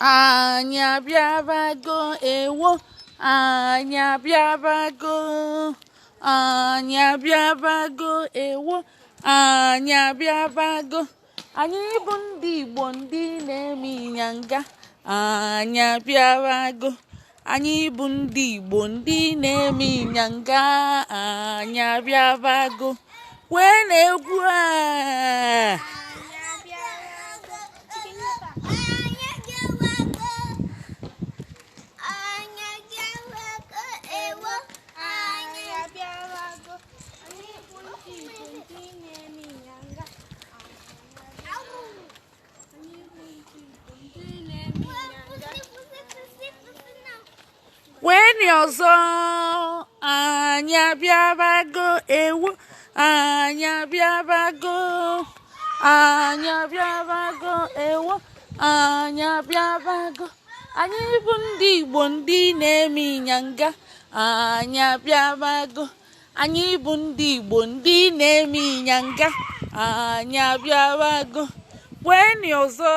Anyị abịabago, ewo, anyị abịabago, anyị abịabago, ewo, anyị abịabago. Anyị bụ ndị Igbo, ndị na-eme ịnyanga. Anyị abịabago. Anyị bụ ndị Igbo, ndị na-eme ịnyanga. Anyị abịabago. Kwee na egwu a. Kweni ọzọ, anyị abịabago, ewo, anyị abịabago, anyị abịabago, ewo, anyị abịabago. Anyị bụ ndị Igbo, ndị na-eme ịnyanga. Anyị abịabago. Anyị bụ ndị Igbo, ndị na-eme ịnyanga. Anyị abịabago. Kweni ọzọ.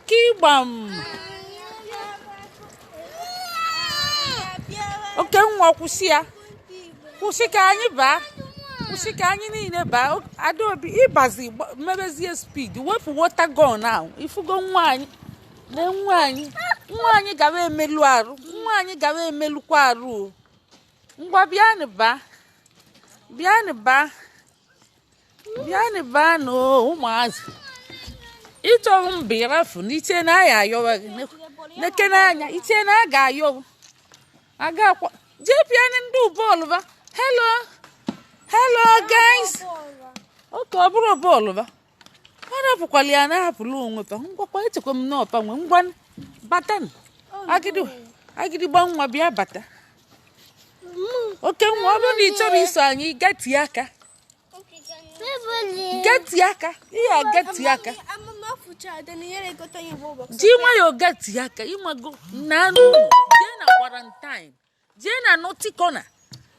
Kigbam. Oke nwa, kwụsị ya, kwụsị ka anyị baa, kwụsị ka anyị niile baa. Adaobi, ịbazi mebezie speed, wepụ water gun ahụ. Ifugo nwa anyị na nwa anyị, nwa anyị gara emelu arụ, nwa anyị gara emelukwa arụ o. Ngwa, bịanụ baa, bịanụ baa, bịanụ baa na ụmụazị. Ịchọrọ mba ịrafu na iche na aya ayọwa gị neke n'anya, iche na a ga-ayọ aga akwa jee pịanụ ndị bọọlụ ba. Hello, hello guys. Oke ọ bụrụ bọọlụ ba, ọ rapụkwala ya, na-ahapụla onwe fa. Ngwakwa, echekwa m n'ọpa nwe. Ngwa, batan agidi agịdịgba nwa, bịa bata. Oke nwa, ọ bụrụ na ị chọrọ iso anyị, gatie aka, gatie aka, ihe a, gatie aka. Ji nwayọọ gatie aka. Ịmago na n'ụlọ, jee na quarantine, jee na naughty corner,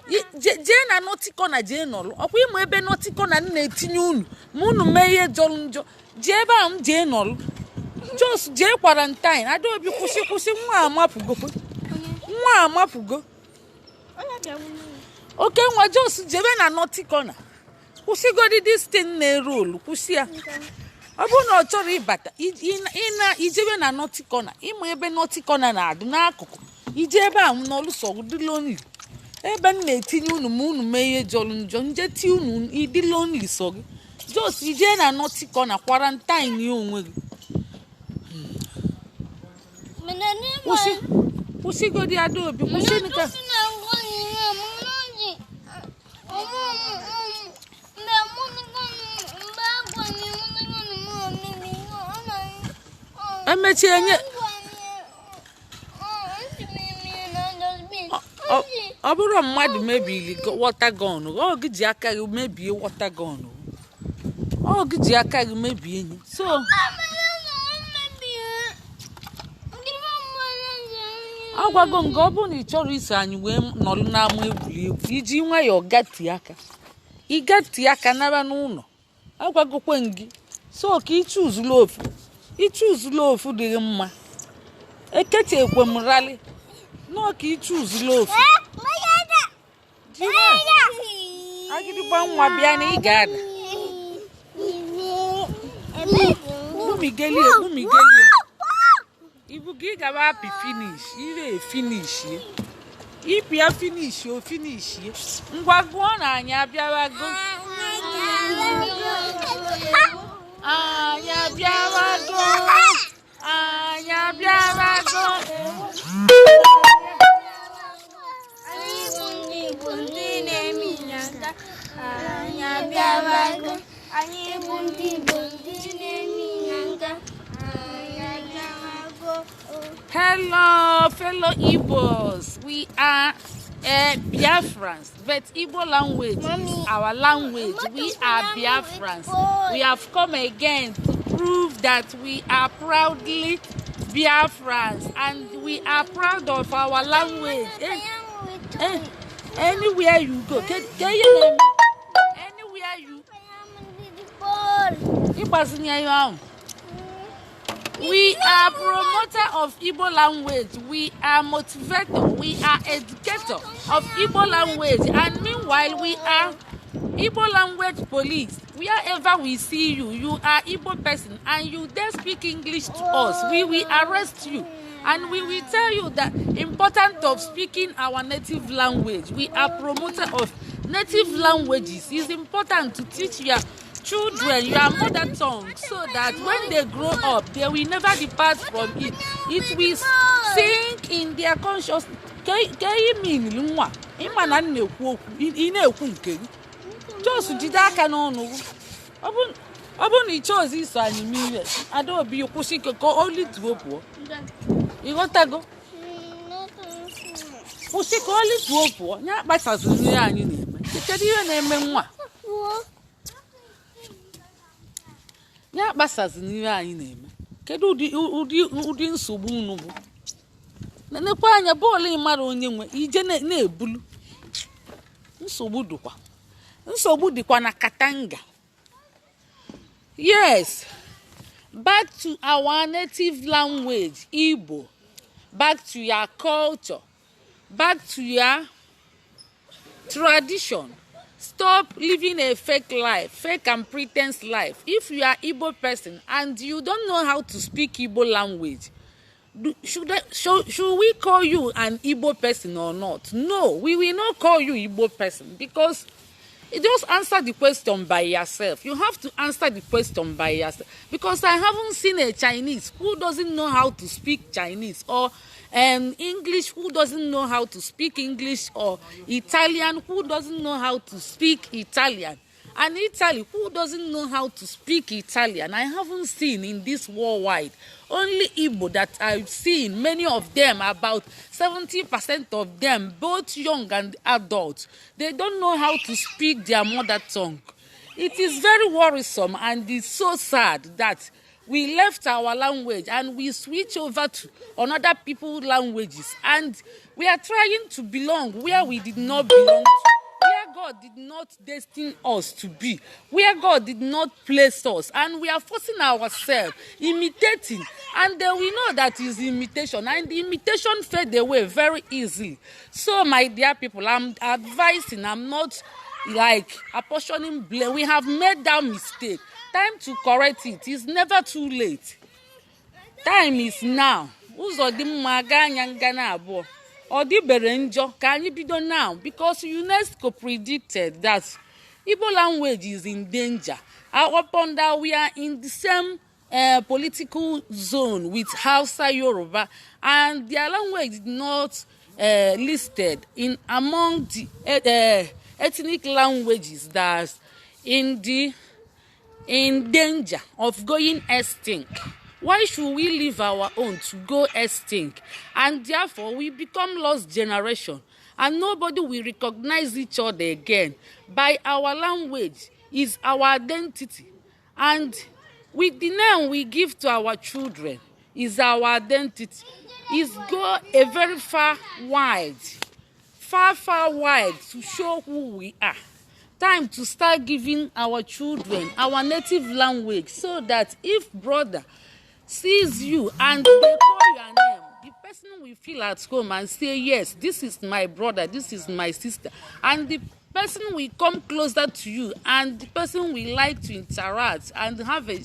jee na naughty corner, jee nọlụ. Ọkwa ịma ebe naughty corner m na-etinye unu ma unu mee ihe jọrọ njọ? Jee ebe ahụ m jee nọlụ. Just jee quarantine. Adaobi, kwụsị, kwụsị. Nwa amapụgo, nwa amapụgo. Oke nwa, just jebe na naughty corner. Kwụsịgodi this thing na-eru olu, kwụsị ya. Ọ bụrụ na ọ chọrọ ịbata, ị na ijebe na naughty corner. Ịma ebe naughty corner na-adị n'akụkụ, ije ebe ahụ n'ọlụsọ dị lonely, ebe m na-etinye unu ma unu mee ihe jọrọ njọ, nje tie unu, ịdị lonely sọ gị. Just ije na naughty corner, quarantine ya onwe gị. Kwụsị, kwụsịgodi. Adaobi, kwụsị ka. Emechie nye. Ọ bụrụ mmadụ mebiri water gun, ọ gị ji aka gị mebie water gun, ọ gị ji aka gị mebie nye. So agwago m gị, ọ bụrụ na ị chọrọ iso anyị wee nọrọ n'ama egwuregwu, iji nwayọọ gatie aka, ịgatie aka naba n'ụlọ. Agwagokwe m gị, so ka ịchụzula ofu, ịchụzula ofu dịghị mma. Ekechekwe m rali nọọ ka ịchụzula ofu. Ji agịdịgba nwa, bịa na ị ga-ada. Kpumigelie, kpumigelie. Ibu gị gaba apị finish ire, finish ịpịa, finish o, finish. Ngwa, gụọ na anyị abịawago, anyị abịawago, anyị abịawago. Anyị bụ ndị Igbo, ndị na-eme ịnyanga. Anyị abịawago. Anyị bụ ndị Igbo, ndị na-eme ịnyanga. Anyị abịawago. Hello, fellow Igbos. We are Biafrans, but Igbo language is our language. We are Biafrans. We have come again to prove that we are proudly Biafrans and we are proud of our language. Anywhere you go, anywhere you Agbazina ya ihe ahụ. We are promoter of Igbo language. We are motivator. We are educator of Igbo language. And meanwhile, we are Igbo language police. Wherever we see you, you are Igbo person and you dare speak English to us, we will arrest you. And we will tell you the importance of speaking our native language. We are promoter of native languages. It's important to teach your children your mother tongue so that when they grow up, they will never depart from it. It will sink in their conscious. Ka ihe mean nwa ịma na m na-ekwu okwu, ị na-ekwu nke gị. Jos jide aka n'ọnụ gị. Ọ bụrụ na ị chọọzi iso anyị mee ihe, Adaobi, kwụsị ka o lituo pụọ. Ịghọtago? Kwụsị ka o lituo pụọ. Ya akpasaziri ihe anyị na-eme. Kedu ihe na-eme nwa ya akpasaziri ihe anyị na-eme? Kedu ụdị nsogbu unu bụ? Nenekwa anya bọọlụ, ịmara onye nwe ije na-ebulu. Nsogbu dịkwa, nsogbu dịkwa na Katanga. Yes, back to our native language, Igbo. Back to your culture, back to your tradition. Stop living a fake life, fake and pretense life. If you are Igbo person and you don't know how to speak Igbo language, should we call you an Igbo person or not? No, we will not call you Igbo person, because you just answer the question by yourself. You have to answer the question by yourself, because I haven't seen a Chinese who doesn't know how to speak Chinese, or English who doesn't know how to speak English, or Italian who doesn't know how to speak Italian, and Italy who doesn't know how to speak Italian. I haven't seen in this worldwide. Only Igbo that I've seen, many of them, about 70% of them, both young and adults, they don't know how to speak their mother tongue. It is very worrisome and it's so sad that we left our language and we switch over to another people languages, and we are trying to belong where we did not belong to, where God did not destine us to be, where God did not place us, and we are forcing ourselves, imitating, and then we know that is imitation, and the imitation fade away very easily. So, my dear people, I'm advising, I'm not like apportioning blame. We have made that mistake. Time to correct it. It's never too late. Time is now. Ụzọ dị mma aga anya ngana abụọ. Ọ dịbere njọ ka anyị bido now, because UNESCO predicted that Igbo language is in danger. Upon that, we are in the same political zone with Hausa, Yoruba, and their language is not listed in among the ethnic languages that in danger of going extinct. Why should we leave our own to go extinct, and therefore we become lost generation and nobody will recognize each other again? By our language is our identity, and with the name we give to our children is our identity. Is go a very far wide, far, far wide to show who we are. Time to start giving our children our native language, so that if brother sees you and they call your name, the person will feel at home and say, "Yes, this is my brother, this is my sister," and the person will come closer to you, and the person will like to interact and have a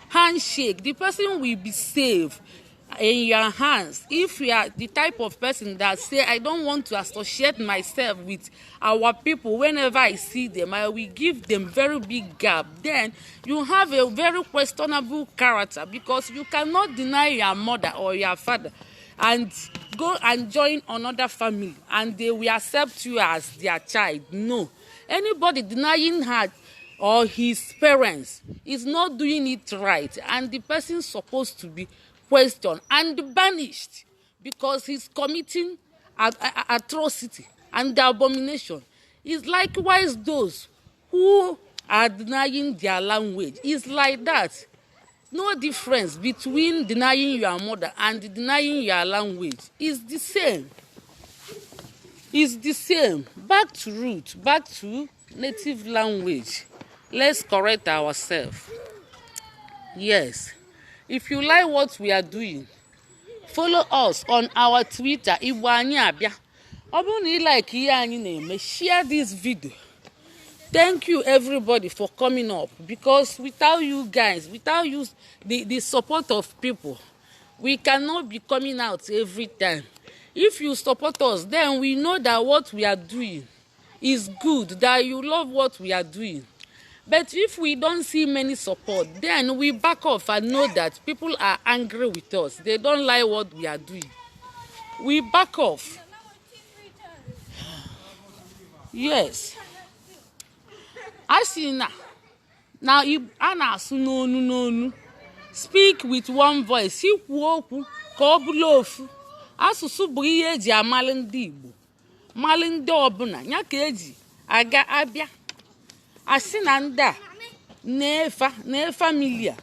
handshake. The person will be safe in your hands. If you are the type of person that say, "I don't want to associate myself with our people. Whenever I see them, I will give them very big gap," then you have a very questionable character, because you cannot deny your mother or your father and go and join another family and they will accept you as their child. No. Anybody denying her or his parents is not doing it right, and the person supposed to be questioned and banished, because he's committing atrocity and abomination. It's likewise those who are denying their language. It's like that. No difference between denying your mother and denying your language. It's the same. It's the same. Back to root, back to native language. Let's correct ourselves. Yes, if you like what we are doing, follow us on our Twitter, Igbo Anyị Abịa. Ọ bụrụ na ị like ihe anyị na-eme, share this video. Thank you, everybody, for coming up, because without you guys, without you, the support of people, we cannot be coming out every time. If you support us, then we know that what we are doing is good, that you love what we are doing. But if we don't see many support, then we back off and know that people are angry with us, they don't like what we are doing. We back off. Yes, a sị na a na-asụ n'onu n'onu, speak with one voice, ikwu okwu ka ọ bụla ofu. Asụsụ bụ ihe eji amalị ndị Igbo, malị ndị ọbụla ya ka eji aga abịa asị na ndị a na-efa na family a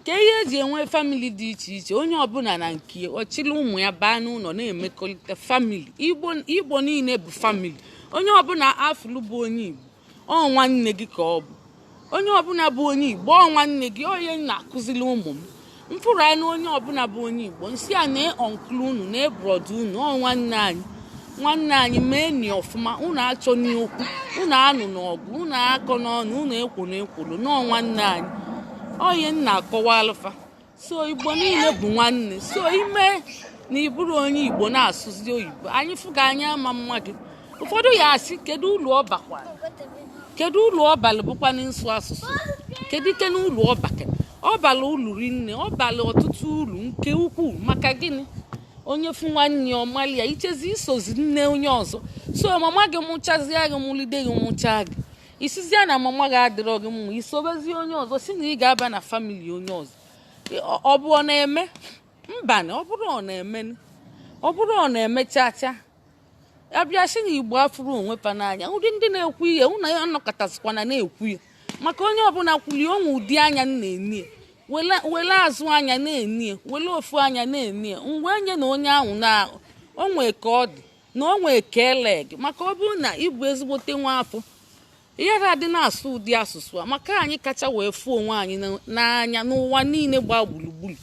ka ihe eji enwe family dị iche iche. Onye ọbụla na nke ọchịrị ụmụ ya baa n'ụlọ na-emekọrịta family. Igbo, Igbo niile bụ family. Onye ọbụla afụlụ bụ onye Igbo, ọ nwanne gị ka ọ bụ. Onye ọbụla bụ onye Igbo, ọ nwanne gị. Onye na-akụziri ụmụ m mfụrụ anụ, onye ọbụla bụ onye Igbo, nsị a na uncle unu na brother unu, ọ nwanne anyị, nwanne anyị. Mee ni ọfụma, unu achọ n'okwu, unu anụ n'ọgụ, unu akọ n'ọnụ, unu ekworo ekworo nọọ nwanne anyị. Onye nna akọwa alụfa. So Igbo niile bụ nwanne. So ime na ịbụrụ onye Igbo na-asụzi oyibo, anyị fụga anyị ama mma gị. Ụfọdụ ya asị, kedu ụlọ ọ bakwara? Kedu ụlọ ọbalị bụkwana nsụ asụsụ? Kedu ike na ụlọ ọbaka ọbala ulu rinne? Ọbala ọtụtụ uru nke ukwuu. Maka gịnị? Onye fụ nwanne ya, ọmali ya. Ichezi isozi nne onye ọzọ, so mama gị mụchazie gị, mụlide gị, mụchaa gị, isizie na mama gị adịrọ gị mma, isobezie onye ọzọ, si na ị ga-aba na family onye ọzọ. Ọ bụ ọ na-eme mba na ọ bụrụ ọ na-eme, ọ bụrụ ọ na-eme chacha. Abịa sị na Igbo afụrụ onwe fa n'anya. Ụdị ndị na-ekwu ihe ụnụ anọkọtasịkwana na-ekwu ya, maka onye ọbụla kwulie onwe ụdị anya m na-enie, wele azụ anya na-enie, wele ofu anya na-enie mgbe enye na onye ahụ na onwe ka ọ dị na onwe ka eleg. Maka ọ bụrụ na ịbụ ezigbote nwa afọ, ihe adị na-asụ ụdị asụsụ a, maka anyị kacha wee fụọ onwe anyị n'anya n'ụwa niile gbaa gburugburu.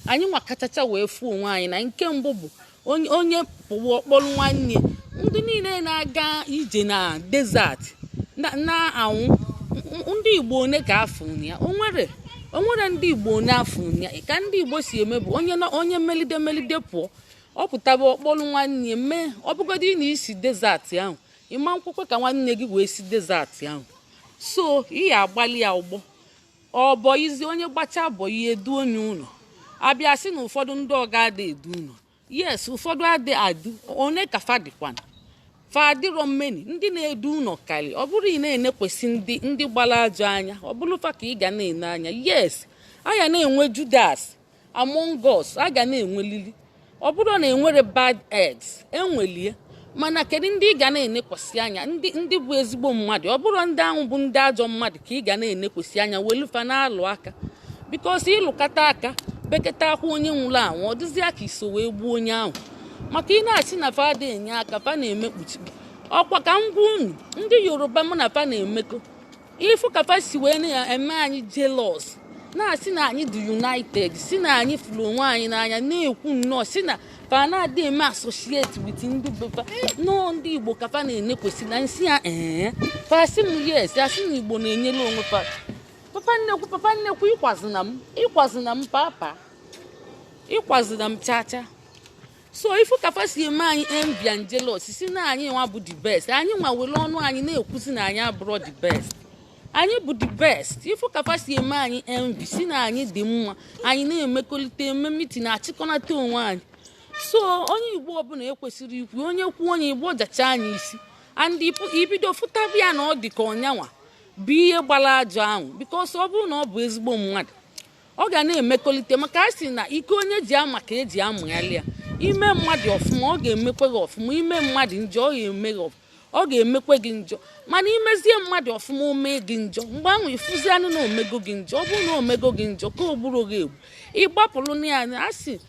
Anyị nwa kachacha wee fụọ onwe anyị na nke mbụ bụ onye onye pụwa ọkpọrọ nwanne. Ndị niile na-aga ije na desert na-anwụ, ndị Igbo one ka afụ ya? Onwere, onwere ndị Igbo one afụ ya? Ka ndị Igbo si eme bụ onye onye melide melide pụọ, ọ pụtaba ọkpọrọ nwanne mee. Ọ bụgodị na isi desert ahụ, ịma nkwekwe ka nwanne gị wee si desert ahụ, so ị ya agbalị ya ụgbọ ọbọizi. Onye gbacha bọyị edu onye ụlọ. Abịa sị na ụfọdụ ndị ọga ada edu ụlọ. Yes, ụfọdụ adị adụ. One ka fa dịkwana, fa adịrọ mmeni. Ndị na-edu ụlọ karị. Ọ bụrụ ị na-enekwesị ndị gbara ajọ anya, ọ bụrụ fa ka ị ga na-ene anya. Yes, a ga na-enwe Judas among us, a ga na-enwelili. Ọ bụrụ na enwere bad eggs, enwelie. Mana kedu ndị ị ga na-enekwasị anya? Ndị bụ ezigbo mmadụ. Ọ bụrụ ndị ahụ bụ ndị ajọ mmadụ ka ị ga na-enekwasị anya, welufa na-alụ aka, because ịlụkata aka beketa akwa onye nwụrụ anwụ, ọ dịzịa ka iso wee gbuo onye ahụ. Maka ị na-asị na fa ada enye aka, fa na-emekpuchi ọkwa. Ka m gwa unu, ndị Yoruba mụ na fa na-emekọ, ifu ka fa si wee na-eme anyị jealous, na-asị na anyị dị united, si na anyị fụrụ onwe anyị n'anya, na-ekwu nnọọ si na fa na-adị eme associate with ndị befa nọọ. Ndị Igbo ka fa na-enekwesị na nsị ya. Ee, fa sị m yes, asị na Igbo na-enyere onwe fa. Papa nnekwu, papa nnekwu, ịkwazina m, ịkwazina m, papa, ịkwazina m chacha. So ifu ka fa si eme anyị envy and jealous, si na anyị nwa bụ the best. Anyị nwa were ọnụ anyị na-ekwuzi na anyị abụrọ the best. Anyị bụ the best. Ifu ka fa si eme anyị envy, si na anyị dị mma, anyị na-emekọrịta, eme meeting, achịkọnata onwe anyị. So onye Igbo ọbụla ekwesịrị ikwu, onye kwuo, onye Igbo jacha anyị isi and ibido fụtabịa na ọ dị ka ọnyanwa bụ ihe gbara ajọ ahụ, because ọ bụrụ na ọ bụ ezigbo mmadụ, ọ ga na-emekọrịta. Maka a sị na ike onye ji ama ka eji amụghalị ya. Ime mmadụ ọfụma, ọ ga-emekwe gị ọfụma. Ime mmadụ njọ, ọ ga-eme gị, ọ ga-emekwe gị njọ. Mana imezie mmadụ ọfụma, o mee gị njọ, mgbe ahụ ịfụzianụ na omego gị njọ. Ọ bụrụ na omego gị njọ, ka o gburu gị egbu, ịgbapụrụ na ya. A sị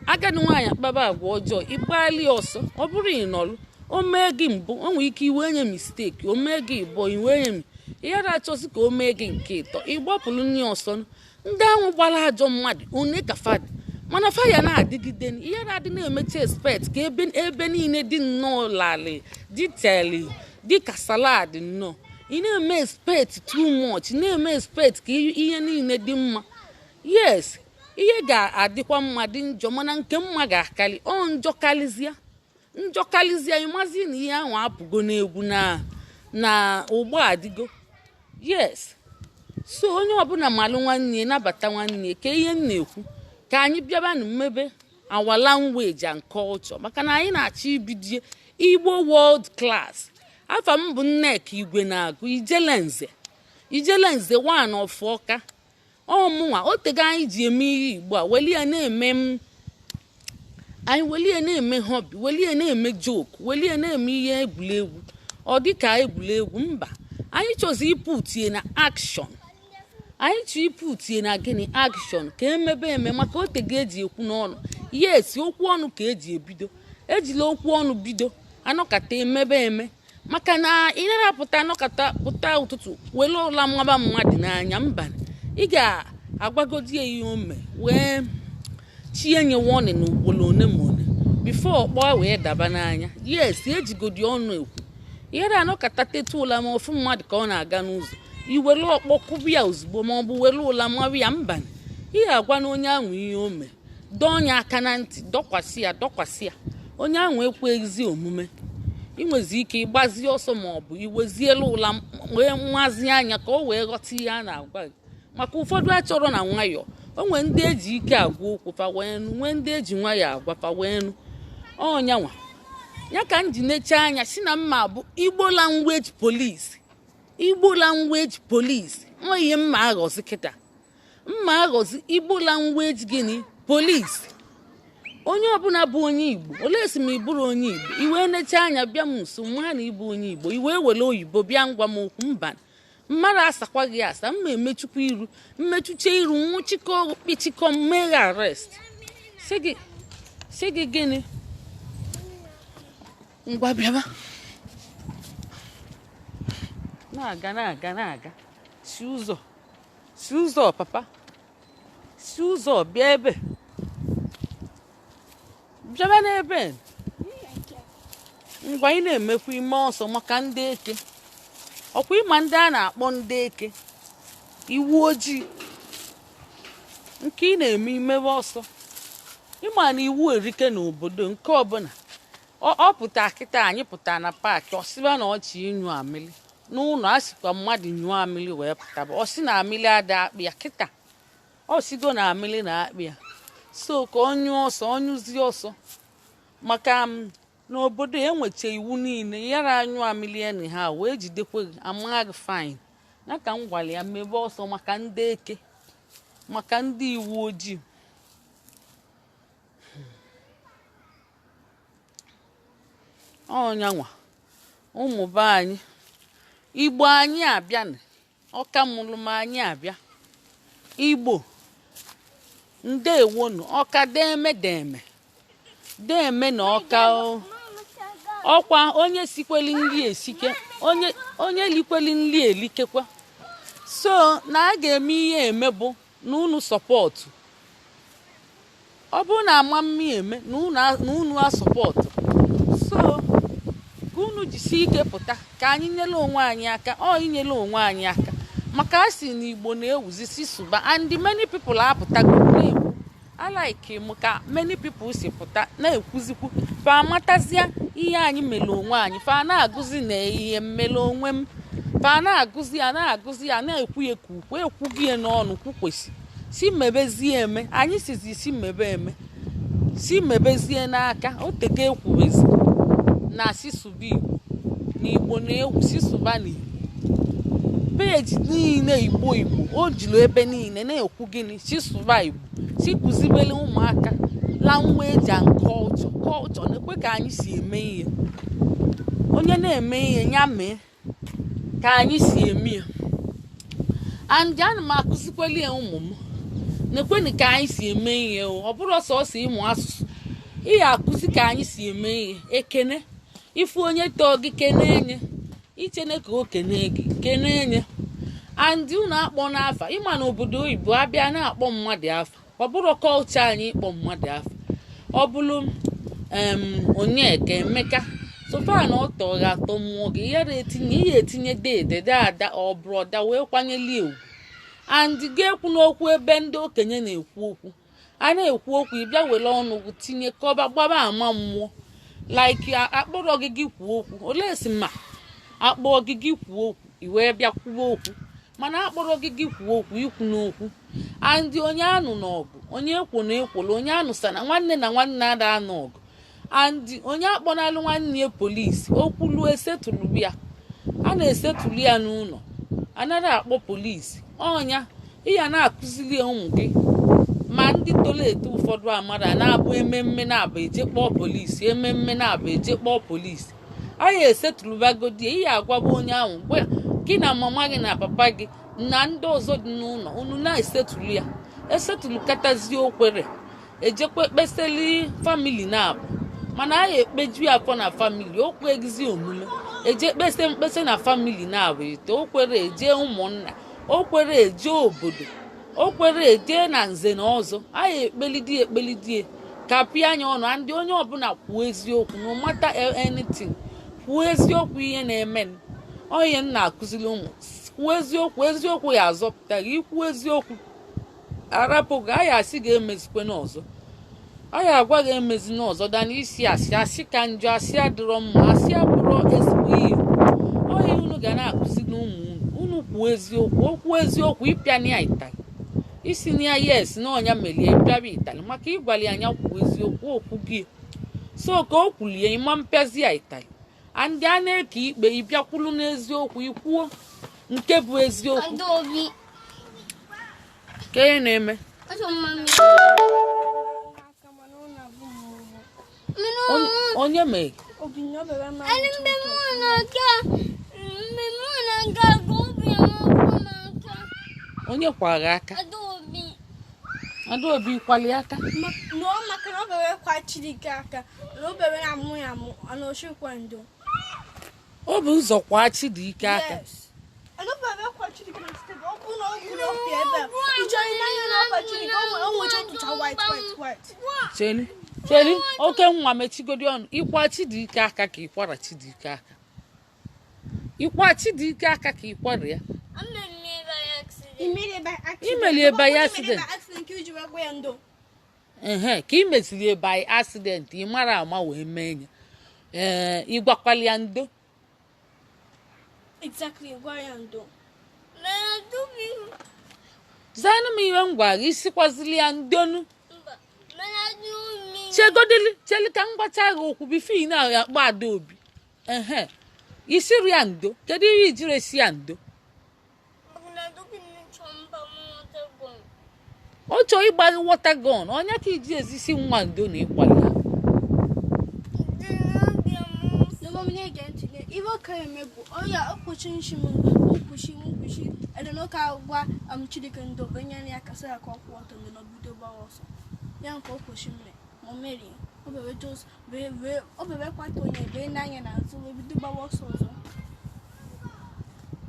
agadi nwaanyị akpaba agwa ọjọọ, ịgbali ọsọ. Ọ bụrụ ịnọrụ, o mee gị mbụ, o nwere ike iwe nye mistake. O mee gị ịbụọ, iwe nye m ihe na-achọzi ka o mee gị nke ịtọ, ịgbapụrụ nne ọsọ. Ndị ahụ gbara ajọ mmadụ one ka fadị, mana faya na-adịgide. Ihe na-adị na-emecha expect ka ebe ebe niile dị nnọọ larịị, dị teli, dị ka salad nnọọ. Ị na-eme expect too much, na-eme expect ka ihe niile dị mma. Yes, ihe ga-adịkwa mma, dị njọ, mana nke mma ga-akarị ọ njọ karịzịa, njọ karịzịa. Ịmazi na ihe ahụ apụgo n'egwu na ụgbọ adịgo. Yes, so onye ọbụla malụ nwanne ya, nabata nwanne ya. Ka ihe m na-ekwu, ka anyị bịabanụ mmebe our language and culture, maka na anyị na-achọ ibidie Igbo world class. Afa m bụ Nneka Igwe na-agụ Ijelenze, Ijelenze one of Ọka. Ọmụnwa otego anyị ji eme ihe Igbo a, welie na-eme m anyị, welie na-eme hobby, welie na-eme joke, welie na-eme ihe egwuregwu. Ọ dị ka egwuregwu mba, anyị chọzi iputie na action. Anyị chọ iputie na gịnị? Action, ka emebe eme, maka otego eji ekwu n'ọnụ. Yes, okwu ọnụ ka eji ebido. Ejila okwu ọnụ bido, anọkata emebe eme, maka na ị na-apụta anọkata pụta ụtụtụ were ụla mmaba mmadụ n'anya mba. Ị ga-agwagodi ya ihe o mee, wee chie nye warning na ugboro one ma one before ọkpọ wee daba n'anya. Yes, ejigodi ọnụ ekwu ihere. Anọkata teta ụla ma ofu mmadụ ka ọ na-aga n'ụzọ, iwere ọkpọ kụbụ ya ozugbo, ma ọ bụ were ụla mawa ya mba. Ị ga-agwa na onye ahụ ihe o mee, dọọ onye aka na ntị, dọkwasị ya, dọkwasị ya. Onye ahụ ekweghịzi omume, ị nwezi ike ịgbazie ọsọ, ma ọ bụ iwezielu ụla wee nwazie anya ka o wee ghọta ihe a na-agwa gị, maka ụfọdụ achọrọ na nwayọọ. O nwee ndị eji ike agwa okwu fa wee nụ, nwee ndị eji nwayọọ agwa fa wee nụ. Ọnyanwa ya ka m ji neche anya si na mma bụ Igbo language police, Igbo language police. Ọ ihe mma aghọzi kịta, mma aghọzi Igbo language gịnị? Police. Onye ọbụla bụ onye Igbo, olee si ma ị bụrụ onye Igbo, i wee neche anya bịa m nso nwa na ịbụ onye Igbo, i wee were oyibo bịa ngwa m okwu mba, mmadụ asakwa gị asa. Mma emechukwa iru, mmechuche iru, nwụchikọ kpichikọ, mmeghe arrest, si gị, si gị gịnị? Ngwa, bịaba na-aga, na-aga, na-aga. Si ụzọ, si ụzọ, papa, si ụzọ bịa ebe, bịaba n'ebe. Ngwa, ị na-emekwa ime ọsọ maka ndị eke. Ọkwa ịma ndị a na-akpọ ndị eke iwu ojii nke ị na-eme imewe ọsọ. Ịma na iwu erike n'obodo nke ọbụla ọ pụta kịta. Anyị pụta na park, ọsịba na ọchị ịnyụ amịlị n'ụlọ, a sịkwa mmadụ nyụọ amịlị wee pụtaba, ọ sị na amịlị ada akpị ya. Kịta ọ sigo na amịlị na-akpị ya, so ka ọ nyụọ ọsọ, ọ nyụzie ọsọ, maka m n'obodo enwecha iwu niile yara anyụ amịlị eni ha wee jidekwe gị, ama gị fine. Ya ka m gwara ya mebe ọsọ maka ndị eke, maka ndị iwu ojii. Ọnyanwa ụmụ be anyị, Igbo anyị abịa, ọka mụrụ m anyị abịa. Igbo, ndewonu. Ọka deme deme deme na ọka o. Ọkwa onye sikweli nri esike, onye onye likweli nri elikekwa. So na a ga-eme ihe eme bụ na unu support. Ọ bụrụ na ama mmi eme na unu a-support, so ka unu jisie ike pụta ka anyị nyere onwe anyị aka. Ọ inyere onwe anyị aka, maka a sị na Igbo na-ewuzi si sụba, and many people apụtago na-ekwu. Alike m ka many people si pụta na-ekwuzikwu, fa amatazịa ihe anyị mere onwe anyị, fa na-agụzi na ihe mmere onwe m, fa na-agụzi ya, na-agụzi ya, na-ekwu ya ka ukwu ekwughị ya n'ọnụ kwukwesị si mebezie eme. Anyị sizi si mebe eme, si mebezie n'aka. Otego ekwubezi na si sụba Igbo, na Igbo na-ewu, si sụba n'Igbo. Peji niile Igbo, Igbo o juru ebe niile na-ekwu gịnị? Si sụba Igbo, si kụzibere ụmụaka language and culture. Culture na-ekwe ka anyị si eme ihe. Onye na-eme ihe ya mee ka anyị si eme ya. And ana m akụzikweli ya ụmụ m, na-ekweni ka anyị si eme ihe o. Ọ bụrụ sọsọ ịmụ asụsụ, ị akụzi ka anyị si eme ihe. Ekene, ifu onye tọọ gị, kene enye, ichene ka o kene gị, kene enye. And unu akpọ n'afa. Ịma na obodo oyibo abịa na-akpọ mmadụ afa, ọ bụrụ kọlchọ anyị ịkpọ mmadụ afa. Ọ bụrụ Onyeka, Emeka, so far na ọ tọrọ atọ mmụọ gị yara etinye ihe, etinye dede, dada, ọ brother, wee kwanyeli ugwu. And ga-ekwu n'okwu ebe ndị okenye na-ekwu okwu, a na-ekwu okwu, ị bịa were ọnụ gị tinye kọba gbaba ama mmụọ, like akpọrọ gị gị kwuo okwu. Olee si ma akpọ gị gị kwuo okwu, i wee bịa kwuo okwu? Mana akpọrọ gị gị kwuo okwu, ikwu n'okwu. And onye anụ n'ọgụ, onye ekwo na ekwolo, onye anụsana nwanne na nwanne ada anụ ọgụ. And onye akpọnalụ nwanne ya polisi, okwulu esetụlụ ya, a na-esetụlụ ya n'ụlọ, anaghị akpọ polisi. Ọnya ịya na-akụzili ya ụmụ gị, ma ndị toro eto. Ụfọdụ amara na-abụ ememme na-abụ eje kpọọ polisi, ememme na-abụ eje kpọọ polisi. Anyị esetụlụbagodi. Ihe agwaba onye ahụ, gwa ya, gị na mama gị na papa gị na ndị ọzọ dị n'ụlọ unu na-esetụlụ ya, esetụlụ katazie okwere ejekwa ekpeseli family na-abụ. Mana anyị ekpeju ya afọ na family, okwu egizi omume, eje kpese mkpese na family na-abụ ite, okwere eje ụmụnna, okwere eje obodo, okwere eje na nze na ọzọ. Anyị ekpelidie, ekpelidie ka pịa anya ọnụ. Ndị onye ọbụla kwuo eziokwu, no matter anything, kwuo eziokwu. Ihe na-eme, onye m na-akụziri ụmụ, kwuo eziokwu, eziokwu ya azọpụta gị. Ikwu eziokwu, arapụ gị, anyị asị ga-emezikwe n'ọzọ, anyị agwa gị emezi n'ọzọ. Dana isi asị, asị ka njọ, asị adịrọ mma, asị abụrọ ezigbo ihe. Onye unu ga na-akụziri ụmụ unu, unu kwuo eziokwu. Okwu eziokwu, ịpịa ya ịtalị, isi na ya yes na ọnya melie, ịpịaba ịtalị maka ịgwali anya kwuo eziokwu. Okwu gị so ka o kwulie, ịma mpịazi ya ịtalị. Ndị a na-eke ikpe, ịbịakwulu n'eziokwu, ikwuo nke bụ eziokwu. Adaobi. Ka ihe na-eme? Achọ mami. Aka mana ọ na-abụ m ụgwọ. Onye mee? Obi na ọ bịara ma. Ani mgbe mụ na-aga, mgbe mụ na-aga ka obi m n'aka. Onye kwara aka? Adaobi. Adaobi kwali aka? No, maka na ọ bịara kwa Chidike aka na ọ bịara amụ ya amụ na oshikwa ndo. O bụ ụzọ kwa Chidike aka? Yes. And ọ bịara kwa Chidike na step, ọ bụ na ọ kwuru ọpịa ebe a. Ije n'anya na ọpa Chidike, o nwecha ọtụcha white white white. Cheli, cheli, oke nwa, mechigodi ọnụ. Ịkwa Chidike aka ka ịkwara Chidike aka? Ịkwa Chidike aka ka ịkwara ya? Imerie by accident. Imerie by Ọ bụrụ na accident. by accident ka iji wee gwa ya ndo. Ehe, ka ị meziri by accident, ị mara ama wee mee ya, ee, ịgwakwala ya ndo. Exactly, gwa ya ndo. Zanụ m ihe m gwara gị, isikwazili ya ndonu. Chegodili, cheli ka m gwacha gị okwu before ị na-akpọ Adaobi. Ehe, isiri ya ndo, kedu ihe ijiri esi ya ndo? Ọ chọọ ịgba gị water gun, onye ka iji ezisi nwa ndo na ịkwali ya? Na mama na-ege ntị na ife ọ ka eme bụ onye ọkwụchi nshi m nkwụchi nkwụchi ede na ụka gwa am Chidike ndo bụ nye ya ka sị ya ka ọ kwụ ọtọ ndị na obido gbawa ọsọ ya nke ọ kwụchi mme ma o merie, o bere jos wee wee o bere kwata onye wee n'anya n'azụ wee bido gbawa ọsọ ọzọ.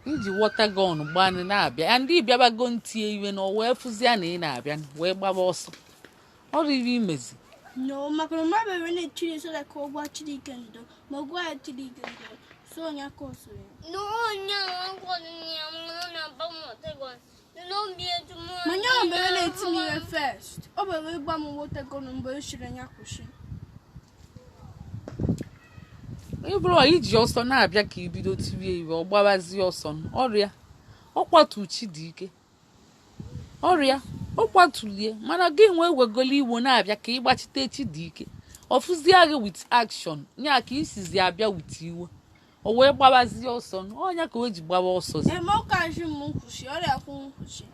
Iji water gun gbanị na-abịa ya, ndị bịabago ntie iwe na o wee fụzia na ị na-abịa wee gbaba ọsọ, ọrụ iwe imezi. No, maka na mma bere na-echiri so that ka ọ gwa Chidike ndo, ma ọ gwa ya Chidike ndo so onye aka ọsọ ya. Ma nye ọ bere na-eti m ihe first, ọ bere ịgba m water gun mgbe o shiri ya kwụsị. Ị bụrụ iji ọsọ na-abịa ka ibido tirie iwe, ọ gbabazie ọsọ. Ọrịa ọ kwatu Chidike, ọrịa ọ kwatulie, mana gị nwee wegolo iwo na-abịa ka ịgbachite Chidike, ọfụzie gị with action nya ka isizi abịa with iwe, o wee gbabazie ọsọ. Ọnya ka o ji gbaba ọsọ zi. Eme ọ ka ji m nkwụsị, ọrịa kwụ nkwụsị.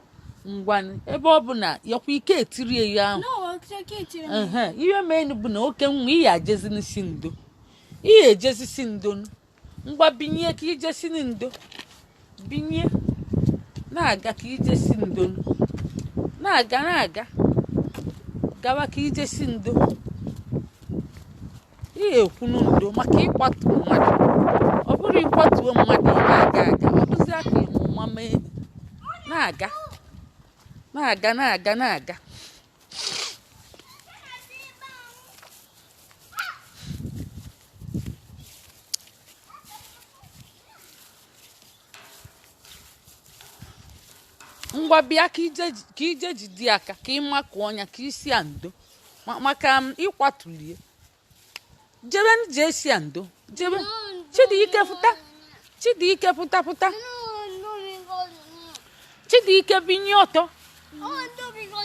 Ngwanụ, ebe ọ bụ na yakwa ike etirie ya ahụ. No, ka etiri m. Ehe, ihe menu bụ na oke nwa, ihe ajezi n'isi ndo, ihe ejezisi ndo. Ngwa, binye ka ijesi ndo, binye na-aga ka ijesi ndo, na-aga, na-aga, gawa ka ijesi ndo. Ihe ekwunu ndo maka ịkwatu mmadụ, ọ bụrụ ịkwatuo mmadụ, ị na-aga aga, ọ bụzi aka ịmụma mee. Na-aga, na-aga, na-aga, na-aga. Ngwa bịa ka ije jide aka ka ị makụọ ya ka isi ya ndo maka m ịkwatulie. Jebe jee esi ya ndo. Jebe. Chidike pụta. Chidike pụta pụta. Chidike binye ọtọ.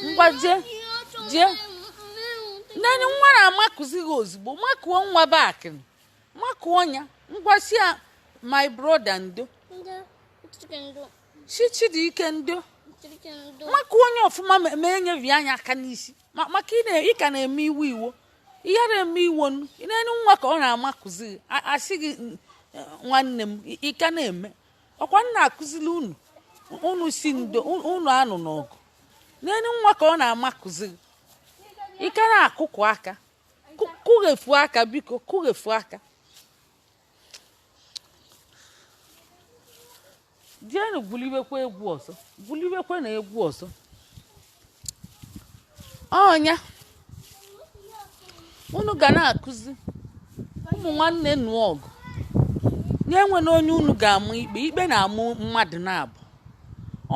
Ngwa jee. Jee. Nene nwa na-amakụzi gị ozugbo. Makụọ nwa bakịrị. Makụọ ya. Ngwa si ya my brother ndo. Si Chidike ndo. Makụọ onye ọfụma ma enyevi anya aka n'isi. Maka ị ka na-eme iwu iwo. Ihe na-eme iwo nenu nwa ka ọ na-amakụzi gị. Asị gị nwanne m ị ka na-eme. Ọkwa nna akụzili unu. Unu si ndo unu anụ n'ọgụ. Nenu nwa ka ọ na-amakụzi gị. Ị ka na-akụkụ aka. Kụghefu aka biko, kụghefu aka. Jeenụ gwulibekwa egwu ọzọ. Gwulibekwa na egwu ọzọ. Ọnya unu ga na-akụzi ụmụ nwanne nụ ọgụ. Nye nwere onye unu ga-amụ ikpe. Ikpe na-amụ mmadụ na-abụ.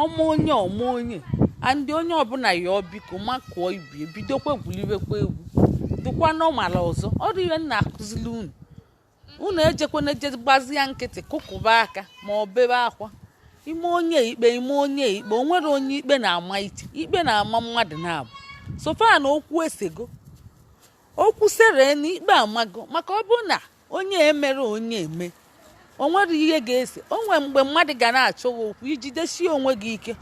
Ọmụ onye ọmụ onye. Andị onye ọbụla yọọ biko makụọ ibie bidokwa gwulibekwa egwu. Dịkwa nọmal ọzọ. Ọ dị ihe m na-akụzili unu. Unu ejekwana eje gbazie nkịtị kụkụba aka ma ọ bebe akwa. Ime onye ikpe ime onye ikpe. O nwere onye ikpe na-ama iche. Ikpe na-ama mmadụ na-abụ. Sofa na okwu esego. Okwu sere na ikpe amago. Maka ọ bụrụ na onye emere onye eme, o nwere ihe ga-ese. O nwere mgbe mmadụ ga na-achọ gị okwu ijidesie onwe gị ike.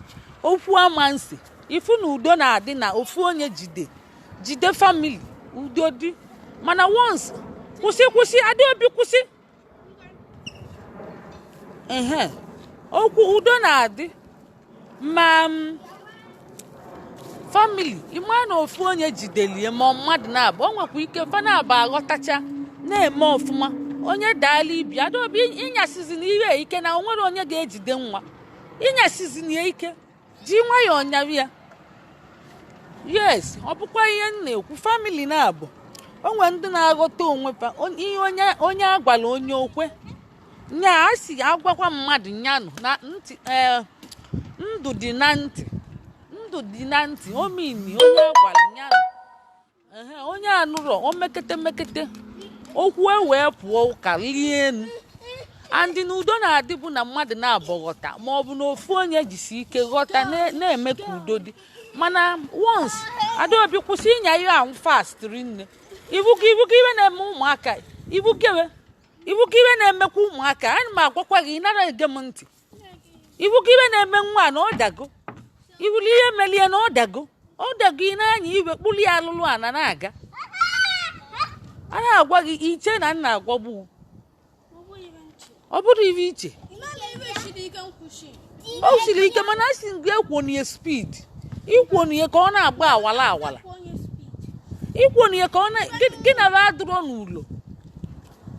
Okwu ama nsị. Ifu na udo na-adị na ofu onye jide. Jide family. Udo dị. Mana once kwụsị kwụsị Adaobi kwụsị. Ehe. Okwu udo na-adị. Ma family ịma na ofu onye jidelie ma mmadụ na-abụ o nwekwa ike fa na-abụ aghọtacha na-eme ọfụma. Onye daala ibi Adaobi ịnyasịzi na ihe ike na o nwere onye ga-ejide nwa. Ịnyasịzi na ike ji nwayọọ nyara ya. Yes, ọ bụkwa ihe m na-ekwu. Family na-abụ o nwere ndị na-aghọta onwe fa. Ihe onye agwala onye okwe nya a sị agwakwa mmadụ nyanụ na ntị. Ndụ dị na ntị. Ndụ dị na ntị. Omini onye agwala nyanụ. Ehe, onye anụrọ o mekete mekete okwu e wee pụọ ụka lie enu. Andị na udo na-adịbụ na mmadụ na-abụ ghọta ma ọ bụ na ofu onye jisi ike ghọta na-eme ka udo dị. Mana once Adaobi kwụsị ịnya ihe ahụ fast rinne. Ibugo iwe na-eme ụmụaka. Ibugo iwe na-emekwa ụmụaka. Ana m agwakwa gị ị nara ege m ntị. Ibugo iwe na-eme nwa na ọ dago. Ibuli ihe melie na ọ dago. Ọ dago ị na-anya iwe kpụli ya alụlụ ana na-aga. A na-agwa gị iche na nna agwagbu. Ọ bụrụ iwe iche. O siri ike mana a sị gị ekwonye speed. Ikwonye ka ọ na-agba awala awala. Ikwonye ka ọ na gị na ba adụrọ n'ụlọ.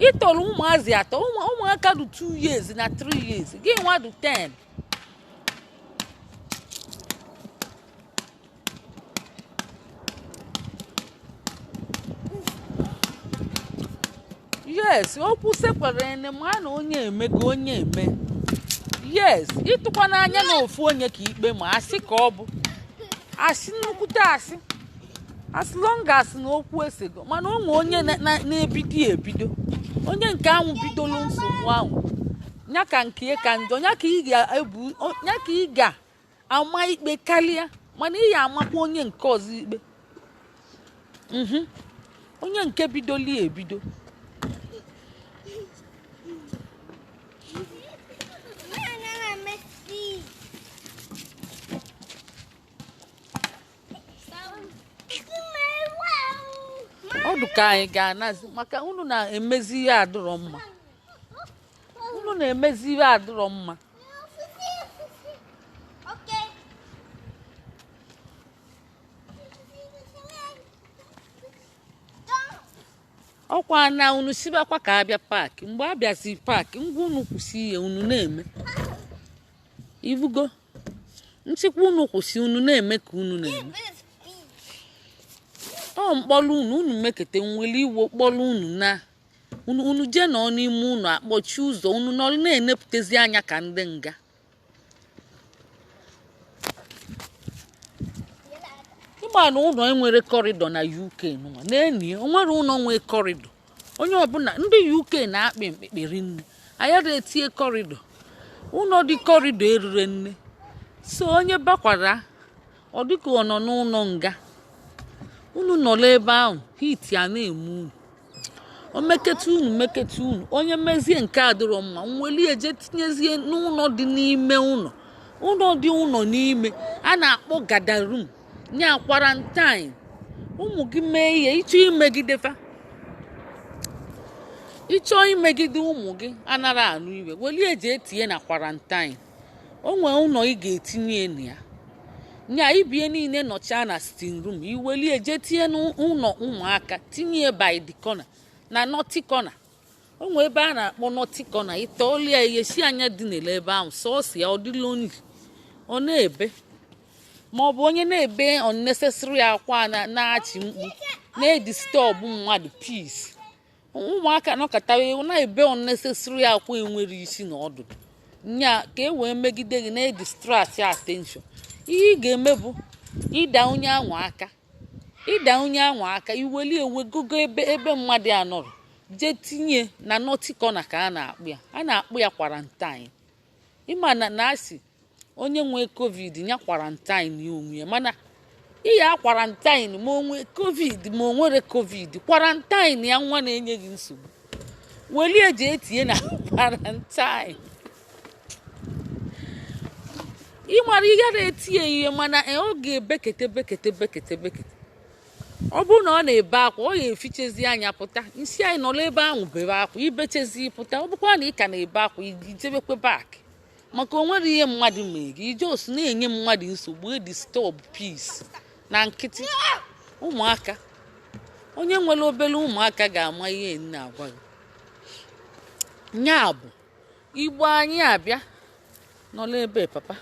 Ịtọrọ ụmụazị atọ. Ụmụaka dị 2 years na 3 years. Gị nwa dị 10. Yes, okwu sekwara ene ma na onye eme ka onye eme. Yes, ịtụkwa n'anya na ofu onye ka ikpe ma asị ka ọ bụ. Asị nnukwute asị. As long as na okwu esego mana onwe onye na-ebido ebido. Onye nke ahụ bidolu nsogbu ahụ. Nya ka nke ka njọ, nya ka ị ga-ebu, nya ka ị ga-ama ikpe karịa mana ị ga-amakwa onye nke ọzọ ikpe. Onye nke bidoli ebido. Ọ dị ka anyị ga-anazi maka unu na-emezi ihe adịrọ mma. Unu na-emezi ihe adịrọ mma. Ọkwa na unu sibakwa ka abịa paakị. Mgbe abịazi paakị, ngwa unu kwụsị ihe unu na-eme. Ibugo Nchịkwa unu kwụsị, unu na-eme ka unu na-eme. Ọ mkpọrọ unu, unu mekete nwere iwe kpọrọ unu na unu, unu jee nọ n'ime unu, akpọchi ụzọ, unu nọrọ na-enepụtazi anya ka ndị nga. Ịma na ụlọ enwere corridor na UK nụnwa na-eni, onwere ụlọ nwee corridor. Onye ọbụla ndị UK na-akpị mkpekperi nne anyara etinye corridor. Ụlọ dị corridor erire nne, so onye bakwara ọ dịka ọ nọ n'ụlọ nga. Unu nọrọ ebe ahụ, heat a na-eme unu, o meketa unu, meketa unu. Onye mezie nke adịrọ mma, nweli eje tinyezie n'ụlọ dị n'ime ụlọ, ụlọ dị ụlọ n'ime a na-akpọ gather room, nya quarantine. Ụmụ gị mee ihe ịchọ imegide fa, ịchọ imegide ụmụ gị anara anụ iwe, weli eje etinye na quarantine. O nwee ụlọ ị ga-etinye na ya, nya ibie niile nọchaa na sitting room, iweli eje tinye n'ụlọ ụmụaka, tinye by the corner na naughty corner. O nwee ebe a na-akpọ naughty corner, ịtọọlụ ya ihe si anya dị n'ele ebe ahụ, sọọsọ ya, ọ dị lonely, ọ na-ebe. Ma ọ bụ onye na-ebe unnecessary akwa, na-achị mkpu, na-edisturb mmadụ peace. Ụmụaka nọkọtara na-ebe unnecessary akwa enwere isi na ọdụdụ, nya ka e wee megide gị, na-edistract attention. Ihe ị ga-eme bụ ịda onye ahụ aka, ịda onye ahụ aka, iweli ewegogo ebe ebe mmadụ anọrọ, jee tinye na naughty corner ka a na-akpụ ya, a na-akpụ ya quarantine. Ịma na asị onye nwee COVID ya quarantine ya onwe ya, mana iya quarantine ma o nwee COVID ma o nwere COVID, quarantine ya. Nwa na-enye gị nsogbu, welie jee tinye na quarantine. Ị mara ihe na-etinye ihe, mana ọ ga-ebekete bekete bekete bekete. Ọ bụrụ na ọ na-ebe akwa, ọ ga-efichezi anya pụta. Nsị anyị nọrọ ebe ahụ bebe akwa, ibechezi pụta. Ọ bụkwa na ị ka na-ebe akwa, ijebekwe back, maka o nwere ihe mmadụ mee gị. Ijos na-enye mmadụ nsogbu, edisturb peace na nkịtị. Ụmụaka, onye nwere obere ụmụaka ga-ama ihe m na-agwa gị. Nya bụ Igbo anyị abịa nọrọ ebe papa.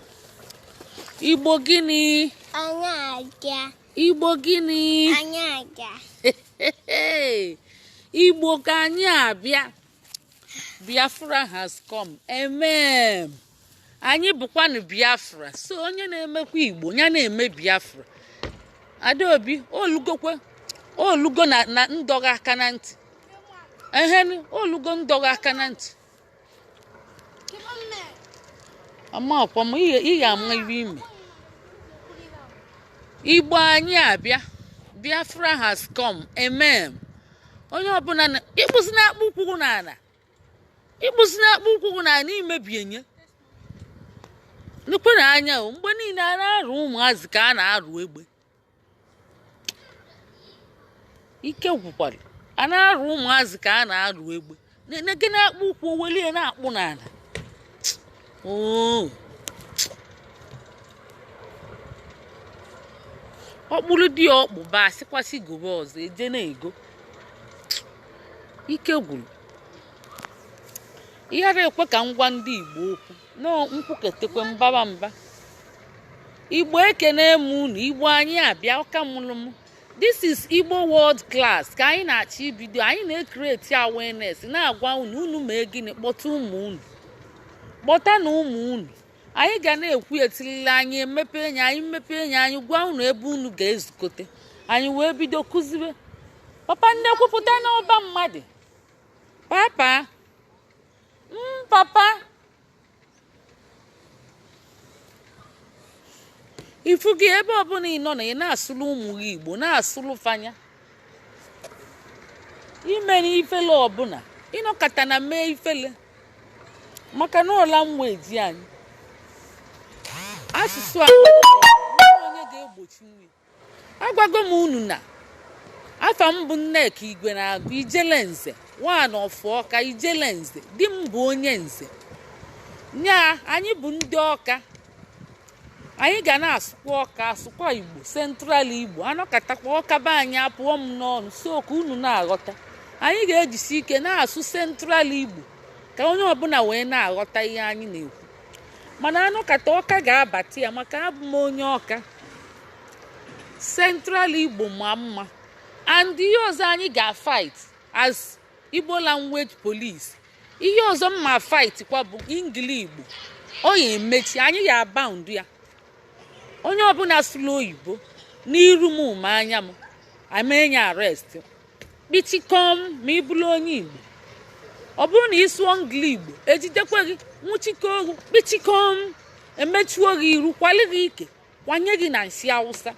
Igbo gịnị? Anyị abịa. Igbo gịnị? Anyị abịa. Igbo ka anyị abịa. Biafra has come, amen. Anyị bụkwanụ Biafra, so onye na-emekwa Igbo ya na-eme Biafra. Adaobi olugokwe, olugo na ndọga aka na ntị ehenu, olugo ndọga aka na ntị. Ama ọkwa m ihe ama iwe ime. Igbo anyị abịa, Biafra has come, amen. Onye ọbụla ịkpụzi na akpụ ụkwụ n'ala, ịkpụzi na akpụ ụkwụ n'ala, imebi enye nukwe na anya o. Mgbe niile a na-arụ ụmụazị ka a na-arụ egbe, ike gwụkwara. A na-arụ ụmụazị ka a na-arụ egbe. Gị na-akpụ ụkwụ welie na-akpụ n'ala. Oo, ọkpụrụ dị ọkpụ ba, asịkwasị gobe ọzọ, eje na-ego. Ike gwụrụ. Ihere ekwe ka m gwa ndị Igbo okwu nọọ nkwuketekwe mbaba mba. Igbo, ekene m unu. Igbo anyị abịa, ọka mụrụ m. This is Igbo World Class ka anyị na-achọ ibido. Anyị na-ecreate awareness, na-agwa unu, unu mee gịnị? Kpọta ụmụ unu, kpọta na ụmụ unu. Anyị ga na-ekwu etirila anyị emepe enyi anyị, mmepe enyi anyị, gwa unu ebe unu ga-ezukọte. Anyị wee bido kụzibe. Papa nne, kwupụta n'ọba mmadụ. Papa papa, ifu gị ebe ọbụla ị nọ na ị na-asụrụ ụmụ gị Igbo, na-asụrụ fanya ime na ifele ọbụla ịnọkọta na mee ifele, maka na ọla mwa eji anyị asụsụ a onye ga-egbochi nri. Agwago m unu na afa m bụ Nneka Igwe na-agụ Ijele Nze nwaanyị ọfụ Ọka. Ijele Nze, di m bụ onye Nze. Nya anyị bụ ndị Ọka. Anyị ga na-asụkwa Ọka, asụkwa Igbo Central Igbo, anọkatakwa Ọka be anyị apụọ m n'ọnụ. So ka unu na-aghọta, anyị ga-ejisi ike na-asụ Central Igbo ka onye ọbụla wee na-aghọta ihe anyị na-ekwu. Mana anọkata, Ọka ga-abata ya, maka abụ m onye Ọka. Central Igbo ma mma. And ihe ọzọ anyị ga-fight as Igbo language police, ihe ọzọ mma fight kwa bụ Engli Igbo. Ọ ya emechi, anyị ya abound ya. Onye ọbụla sụrụ oyibo n'iru m ma anya m amenye arrest, kpichikom. Ma ị bụrụ onye Igbo, ọ bụrụ na ị sụọ Ngili Igbo, ejidekwe gị, nwụchikọ ogu, kpichikom, emechuo gị iru, kwali gị ike, kwanye gị na nsị Awụsa.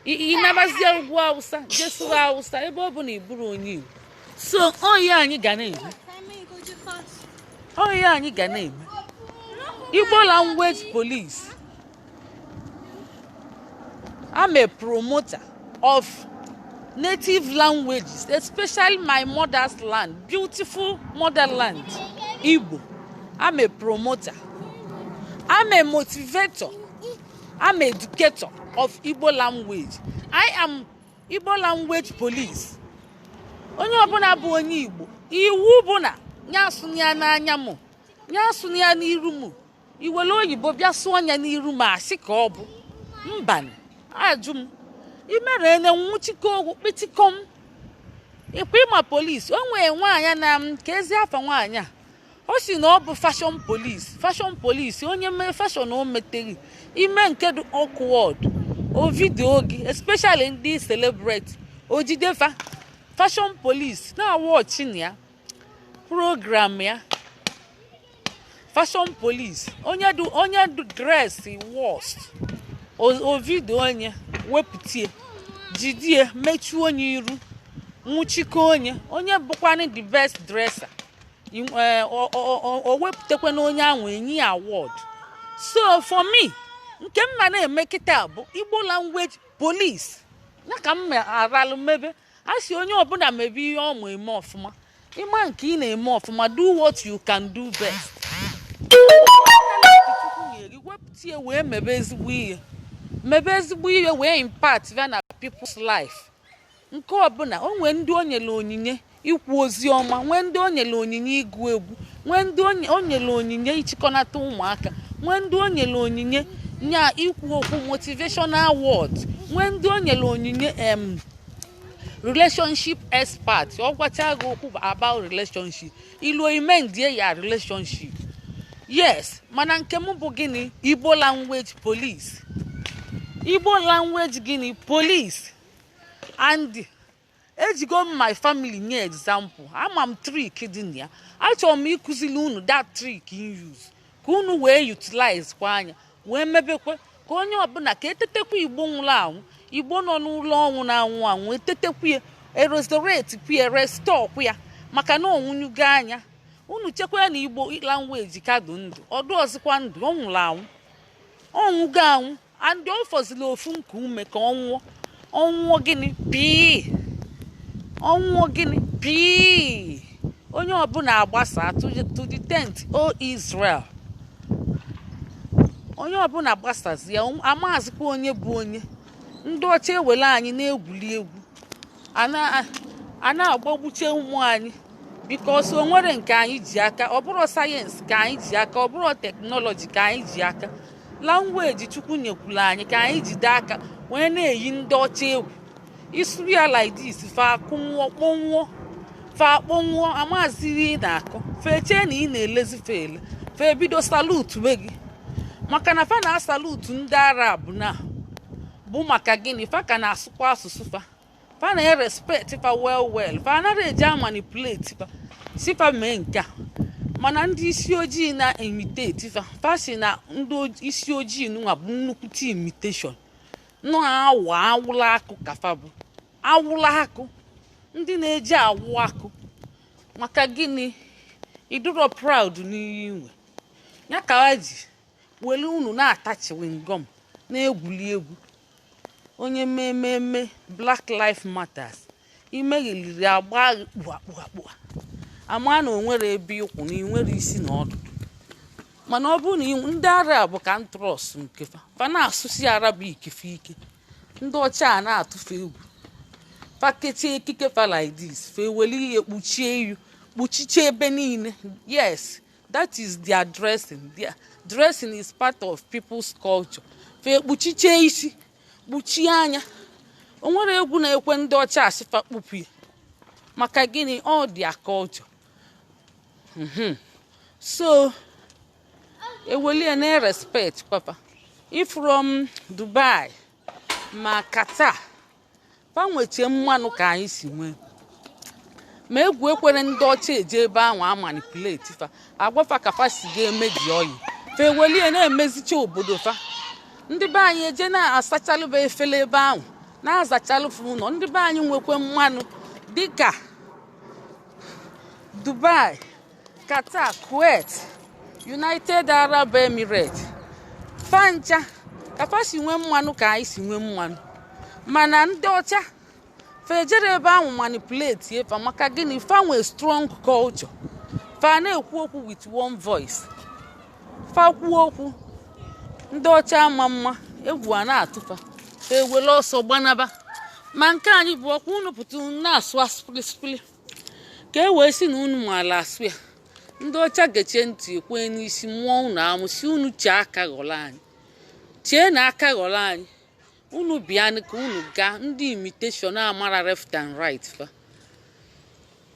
Ịnabazie ugwu Awụsa, jee sụrụ Awụsa, ebe ọ bụ na ị bụrụ onye Igbo. So oyi anyị ga na-eme, oyi anyị ga na-eme Igbo language police. I'm a promoter of native languages, especially my mother's land, beautiful motherland, Igbo. I'm a promoter, I'm a motivator, I'm a educator of Igbo language. I am Igbo language police. Onye ọbụla bụ onye Igbo, iwu bụ na ya asụ ya n'anya m, ya asụ ya n'iru m. Iwere oyibo bịa sụọ ya n'iru m, asị ka ọ bụ mba, ajụ m imere ene nwụchikọ ogwu, kpịtịkọm. Ịkwa ịma police o nwee nwaanyị na m ka ezi afa nwaanyị a, ọ sị na ọ bụ fashion police. Fashion police, onye mee fashion o meteghị ime nke dị awkward, o video gị, especially ndị celebrate, o jidefa. Fashion police na-awọchi na ya program ya. Fashion police, onye du dress worst, o video onye, wepụtie, jidie, mechie onye iru, nwụchikọ onye. Onye bụkwanụ the best dresser, o wepụtakwa na onye ahụ, enyi ya award. So for me, nke m ma na-eme kịta bụ Igbo language police. Ya ka m aralụ mebe. A sị onye ọbụla mebe ihe ọ ma eme ọfụma. Ịma nke ị na-eme ọfụma, do what you can do best. Chukwu nyere gị, wepụta ya wee mebe ezigbo ihe, mebe ezigbo ihe wee impact ya na people's life. Nke ọbụla o nwee, ndị o nyere onyinye ikwu ozi ọma, nwee ndị o nyere onyinye ịgụ egwu, nwee ndị o nyere onyinye ịchịkọnata ụmụaka, nwee ndị o nyere onyinye nya ikwu okwu motivational words, nwee ndị o nyere onyinye relationship expert. Ọ gwacha gị okwu about relationship, ilu ime ndie ya relationship. Yes, mana nke m bụ gịnị? Igbo language police. Igbo language gịnị? Police. And ejigo m my family nye example. Ama m trick dị na ya. Achọrọ m ịkụziri unu that trick in use, ka unu wee utilize kwa anya wee mebekwe ka onye ọbụla ka etetekwa. Igbo nwụrụ anwụ, Igbo nọ n'ụlọ ọnwụ na-anwụ anwụ, etetekwa ya, eresurrect kwa ya, restore kwa ya, maka na onwunyugo anya. Unu chekwa na Igbo language ka dị ndụ, ọdụ ọzịkwa ndụ. Ọ nwụrụ anwụ, ọnwụgo anwụ, and ọ fọziri ofu nku ume ka ọ nwụọ. Ọnwụọ gịnị? Pii. Ọnwụọ gịnị? Pii. Onye ọbụla agbasa to the tent, o Israel. Onye ọbụla gbasazie, amazikwa onye bụ onye. Ndị ọcha ewere anyị na-egwuli egwu, a na-agbagbuche ụmụ anyị, because o nwere nke anyị ji aka. Ọ bụrụ science ka anyị ji aka, ọ bụrụ technology ka anyị ji aka, language Chukwu nyekwuru anyị ka anyị jide aka wee na-eyi ndị ọcha egwu. Isuru ya like this, fa akụnwụọ, kpọnwụọ, fa akpọnwụọ, amaziri ị na-akọ. Fa echee na ị na-elezi fa ele, fa ebido salute be gị, maka na fa na-asalute ndị Arab na bụ maka gịnị? Fa ka na-asụkwa asụsụ fa, fa na-erespect fa well well, fa anaghị eji amanipulate fa si fa mee nke a. Mana ndị isi ojii na-imitate fa, fa si na ndị isi ojii nwa bụ nnukwute imitation nọ. Awa awụla akụ ka fa bụ awụla akụ, ndị na-eji awụ akụ. Maka gịnị? Ịdụrọ proud n'ihe inwe ya ka ha ji were unu na-ata chewing gum, na-egwuli egwu. Onye mee mmemme Black Life Matters, imegheliri, agba gị kpua kpua kpua, ama na o nwere ebe ịkwụ na ị nwere isi na ọdụdụ. Mana ọ bụrụ na ndị Arab ka ntrọs nke fa, fa na-asụsi Arabic fa ike, ndị ọcha a na-atụfe egwu. Fa kechie ekike fa like this, fa ewere ihe kpuchie iyu, kpuchiche ebe niile. Yes, That is their dressing. Their dressing is part of people's culture. Fa ekpuchiche isi, kpuchie anya. O nwere egwu na-ekwe ndị ọcha asịfa kpupu ya. Maka gịnị? All their culture. So ewelie na respect papa. If from Dubai ma Qatar, fa nwechie mmanụ ka anyị si nwee, ma egwu ekwere ndị ọcha eje ebe ahụ a manipulate fa, agwafa ka fa si ga-eme ji oyi. Fa ewelie na-emezicha obodo fa. Ndị be anyị eje na-asachalụba efere ebe ahụ, na-azachalụfa ụlọ. Ndị be anyị nwekwe mmanụ dịka Dubai, Qatar, Kuwait, United Arab Emirates, fancha ka fa si nwee mmanụ ka anyị si nwee mmanụ. Mana ndị ọcha fa ejere ebe ahụ manipulate fa. Maka gịnị? Fa nwee strong culture. Fa na-ekwu okwu with one voice. Fa kwuo okwu, ndị ọcha ama mma egwu a na-atụfa, fa ewere ọsọ gbanaba. Ma nke anyị bụ ọkwa unu pụta, unu na-asụ asụpịlịsịpịlị ka e wee sị na unu maala asụ ya. Ndị ọcha gechie ntị, ekwe n'isi mmụọ unu amụ si unu chee aka ghọrọ anyị, chee na aka ghọrọ anyị. Unu bịanụ ka unu gaa ndị imitation amara left and right. Fa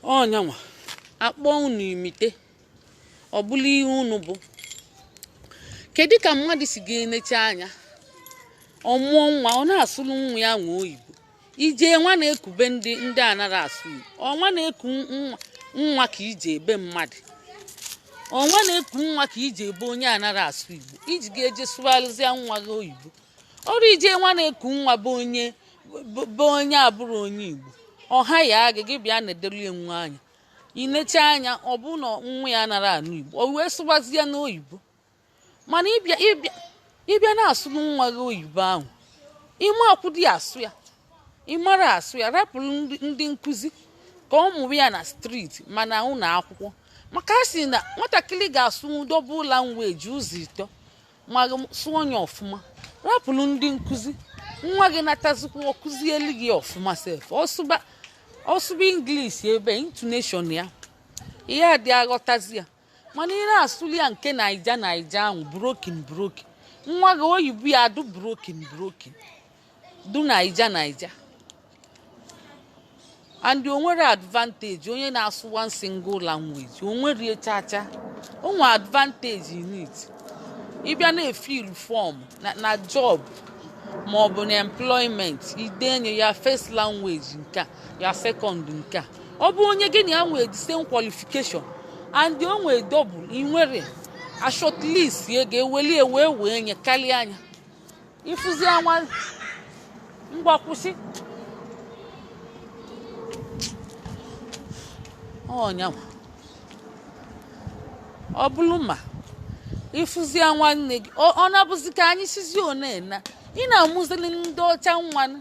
ọnyanwa akpọ unu imite, ọ bụla ihe unu bụ. Kedu ka mmadụ si ga-enecha anya, ọ mụọ nwa, ọ na-asụrụ nwa ya nwe oyibo? Ije nwa na-ekube ndị anara asụ Igbo, ọnwa na-eku nwa nwa ka ije ebe mmadụ, ọnwa na-eku nwa ka ije ebe onye anara asụ Igbo, iji ga-eje sụgharịzịa nwa gị oyibo. Ọrụ ije nwa na-eku nwa bụ onye abụrụ onye Igbo, ọha ya gị gị bịa na-edelie nwa anya, inecha anya, ọ bụ na nwa ya anara anụ Igbo, o wee sụgbazie n'oyibo. Mana ịbịa na-asụrụ nwa gị oyibo ahụ, ịma akwụdị asụ ya, ịmara asụ ya, rapụrụ ndị nkụzi ka ọ mụrụ ya na street. Mana ụlọ akwụkwọ, maka a sị na nwatakịrị ga-asụ double language, ụzọ ịtọ, ma sụọ ya ọfụma, rapụrụ ndị nkụzi. Nwa gị natazikwa, ọkụzielu gị ọfụma sef. Ọsụba English, ebe intonation ya, ihe adị aghọtazi ya. Mana ị na-asụli ya nke Naija Naija ahụ, broken broken, nwa gị oyibo ya adụ broken broken, du Naija Naija. And o nwere advantage onye na-asụ one single language, o nwere chacha. O nwere advantage in it. Ịbịa na-efill form na job ma ọ bụ na employment, idenye ya first language nke a, ya second nke a. Ọ bụ onye gị na ya nwere the same qualification and o nwere double, ị nwere a shortlist ya, ga-eweli wee wee nye karịa anya. Ịfụzi nwa ngwa, kwụsị ọnyanwa. Ọ bụrụ ma ịfụzie nwanne gị, ọ na-abụzi ka anyị sizi one na ị na-amụzili ndị ọcha nwa,